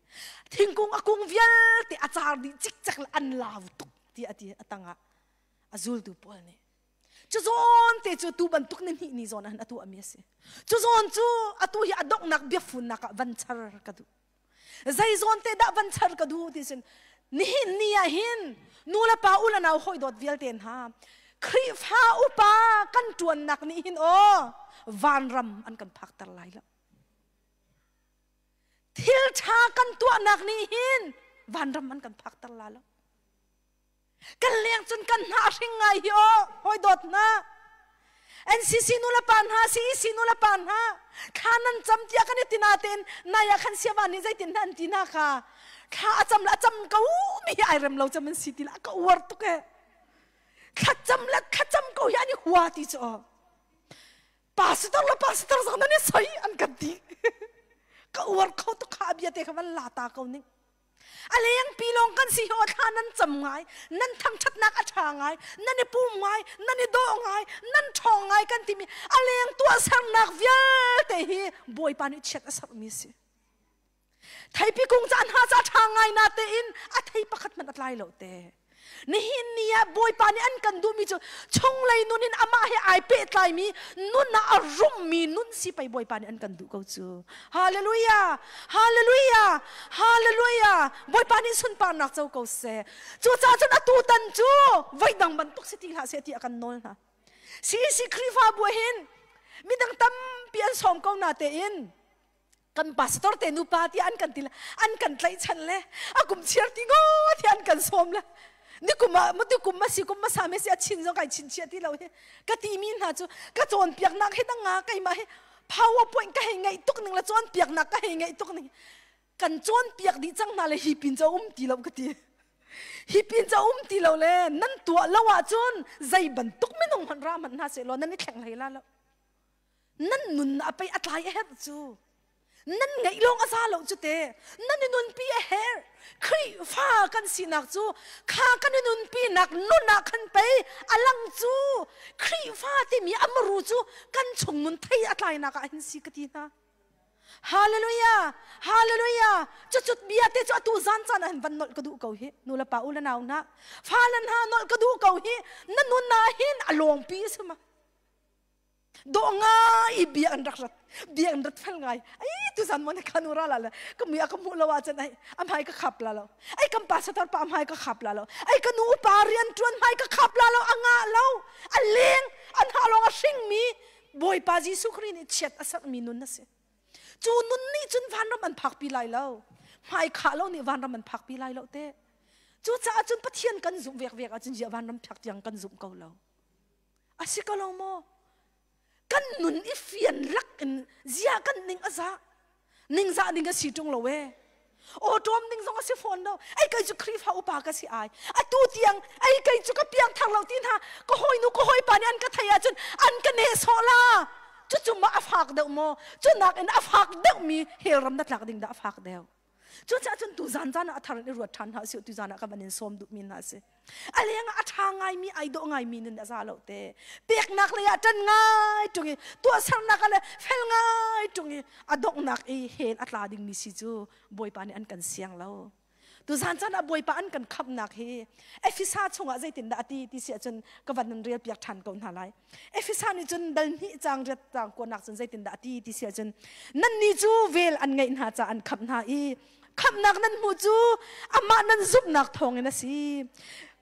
Thingkung a kung vialte a car dih cikcek le an lau tuk ti a ti a tangah a zultu pawl nih. Cu zawn te cu tu bantuk ni hnih ni zawn ah hin a tuahmi a si. Cu zawn cu atu hi a donghnak biafunnak ah van char ka duh. Zei zawn te dah van char ka duh ti sin nihin ni ah hin nu le pa u le nau hawi dawt vialte hna Khrihfa upa kan ṭuannak nih hin aw vanram an kan phakter lai lo. Thil ṭha kan tuahnak nih hin vanram an kan phakter la lo. Kan leng cun kan hna a hring ngai hi aw hawi dawt hna. NCC nu le pa hna CEC nu le pa hna thla nan cam tiah kan i tina tein nai ah khan siava nih zeitin hna an ti hna kha thla a cam le a cam ko mi hi ai rem lo cam an si ti la ka uar tuk e thlacam le thlacam ko hi an i hua ti cu aw pastor le pastor zong nan i soi an kan ti ka uar kho tuk kha a bia te kha van la ta ko ning A lengpi lawng kan si hi aw thla nan cam ngai, nan thangṭhatnak a ṭha ngai, nan i pum ngai, nan i dawh ngai, nan ṭhawng ngai kan timi a leng tuahsernak vialte hi Bawipa nih chiat a sermi a si. Theipi kung ca hna ca ṭha ngai na tein a thei pakhat hmanh a tlai lo te. Nihin ni ah Bawipa nih an kan duhmi cu chunglei nun in amah he ai pehtlaimi nun ah a rummi nun si pei Bawipa nih an kan duh ko cu. Hallelujah! Hallelujah! Hallelujah! Bawipa nih sunparnak co ko seh. Cucaah cun atu tan cu voidang bantuk si ti hlah seh ti a kan nawl hna. CEC Khrihfabu hin midang tampi an sawm ko na tein kan pastor te nupa ti an kan ti le an kan tlaihchan le a kum chiar ti ngo ti an kan sawm le ni kum ah matu kum ma si kum ma sa me si a chin zong kai chin chia ti lo hi ka ti mi hna cu ka cawn piak nak hi dang nga keimah hi powerpoint ka hei ngeih tuk ning le cawn piak nak ka hei ngeih tuk ning kan cawn piak dih cang hna le hi pin cho um ti lo ka ti hi pin cho um ti lo le nan tuah lo ahcun zei bantuk minung hmanh ra hmanh hna seh law nan i thleng hlei la lo Nan nun a pei a tlai a herh cu. Nan ngeih lawng a za lo cu te. Nan i nunpi a herh. Khrihfa kan sinak cu kha kan i nunpinak nun ah khan pei a lang cu. Khrihfa timi a muru cu kan chung nun thei a tlainak ah hin si ka ti hna. Hallelujah! Hallelujah! Cucut bia te cu atu zan caan ah hin van nolh ka duh ko hi. Nu le pa u le nau hna. Fa le hna nolh ka duh ko hi. Na nun ah hin a lawngpi a si ma. Dawh ngai bia an rak rat. Bia an rat fel ngai. Ai tuzan mo ne kanu ra la la. Ka mui a ka hmuh lo ahcun ai a hmai ka khap la lo. Ai kan pa satar pa hmai ka khap la lo. Ai ka nu pa rian tuan hmai ka khap la lo. A ngah lo. A leng an ha lawng a hring mi Bawipa Jesuh Khrih nih chiat a serh mi nun a si. Cu nun nih cun vanram an phakpi lai lo. Hmai khah lo nih vanram an phakpi lai lo te. Cucaah cun Pathian kan zumh vek vek ahcun ziah vanram phak tiang kan zumh ko lo. A si ko lo maw? Kan nun i fian lak in zia kan ning a za. Ningzah ding a si ṭung lo ee. Awṭawm ding zong a si fawn lo. Ei kei cu Khrihfa upa ka si ai. Atu tiang ei kei cu ka piangthar lo ti hna. Ka hawinu ka hawipa nih an ka thei ahcun an ka nehsawh la. Cucu ma a fak deuh maw? Cu nakin a fak deuhmi hell ram na tlak ding dah a fak deuh. Cucaah cun tu zan zan ah a thar in i ruat ṭhan hna usih tu zan ah ka van in sawm duhmi hna si. A leng ah a ṭha ngaimi ai dawh ngaimi nun a za lo te. Peknak lei ah ṭan ngai ṭung i tuahsernak ah le fel ngai ṭung i a donghnak i hell a tla dingmi si cu Bawipa nih an kan siang lo. Tuzan caan ah Bawipa an kan khamhnak hi Efesa chungah zeitindah a ti ti si ahcun ka van in rel piak ṭhan ko hna lai. Efesa nih cun dal hnih caang riat caang kuanak cun zeitindah a ti ti si ahcun nannih cu vel an ngeih hna caah an khamh hna i khamhnak nan hmuh cu amah nan zumhnak thawngin a si.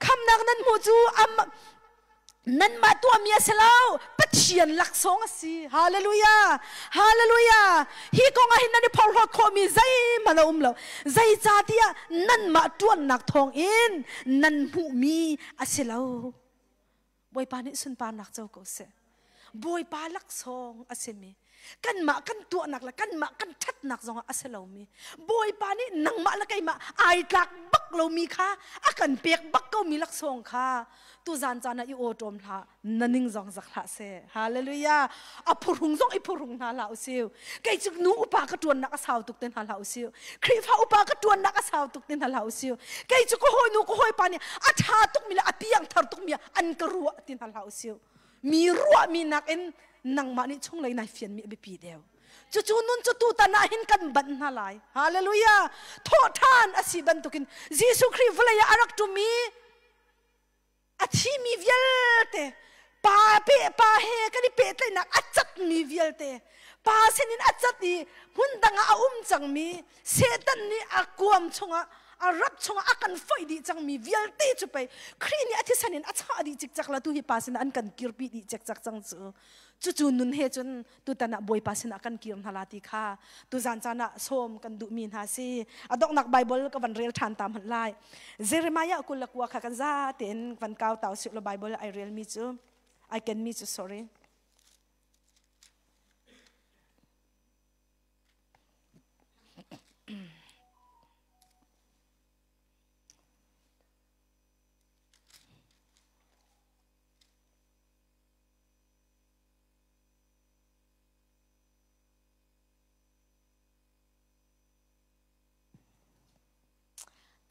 Khamhnak nan hmuh cu amah nanmah tuahmi a si lo Pathian laksawng a si. Hallelujah! Hallelujah! Hi kong ah hin nan i phorhlawt khawhmi zeihmanh a um lo. Zeicahtiah nanmah ṭuannak thawngin nan hmuhmi a si lo. Bawipa nih sunparnak co ko seh. Bawipa laksawng a simi kanmah kan tuahnak le kanmah kan ṭhatnak zongah a si lomi Bawipa nih nangmah le keimah ai tlak bak lomi kha a kan pek bak komi laksawng kha tuzan caan ah i awṭawm hlah na ning zong zak hlah seh. Hallelujah. A phuhrung zong i phuhrung hna hlah usih. Kei cu nu upa ka ṭuannak a sau tuk te hna hlah usih. Khrihfa upa ka ṭuannak a sau tuk te hna hlah usih. Kei cu ka hawinu ka hawipa nih a ṭha tukmi le a piang thar tukmi an ka ruah ti hna hlah usih. Mi ruahmi nakin nangmah nih chunglei nai fianmi a biapi deuh. Cucu nun cu tutan ah hin kan banh hna lai. Hallelujah. Thawhṭhan a si bantukin Jesuh Khrih vawlei ah a rak ṭum i a thimi vialte pa pe pa he kan i pehtlaihnak a catmi vialte pa sinin a cat i hmun dang ah a um cangmi Satan nih a kuam chungah a rap chungah a kan foih dih cangmi vialte cu pei Khrih nih a thisen in a chah dih cikcak la tu hi pa sinah an kan kirpi dih cikcak cang cu cucu nun he cun tutan ah Bawipa sinah kan kir hna la ti kha tuzan caan ah sawm kan duhmi hna si. A donghnak Bible ka van rel ṭhan ta hmanh lai. Jeremiah 29 kha kan za tein van kau tau sih law Bible ai relmi cu ai kenmi cu sorry.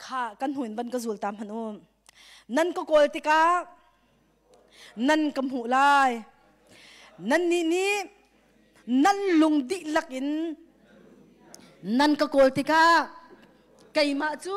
Kha kan hnu in van ka zul ta hmanh u. Nan ka kawl tikah nan ka hmuh lai. Nannih nih nan lung dihlak in nan ka kawl tikah keimah cu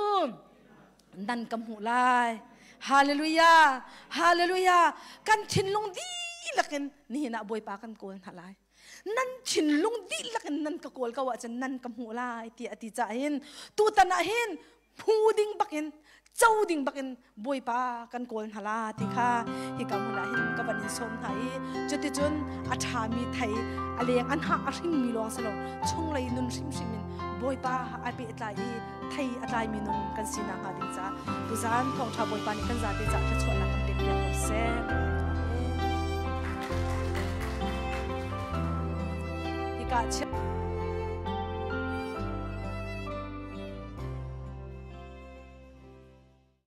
nan ka hmuh lai. Hallelujah! Hallelujah! Kan thinlung dihlak in nihin ah Bawipa kan kawl hna lai. Nan thinlung dihlak in nan ka kawl ko ahcun nan ka hmuh lai tiah a ti caah hin tutan ah hin hmu ding bakin co ding bakin Bawipa kan kawl hna la ti kha hika hmun ah hin ka van in sawm hna i cuticun a ṭhami thei a leng an hah a hringmi lawng si lo chunglei nun hrimhrim in Bawipa ai pehtlai i thei a tlaimi nun kan si nakhnga ding caah tuzaan thawngṭha Bawipa nih kan zate caah thluachuahnak kan pek piak ko seh. Hika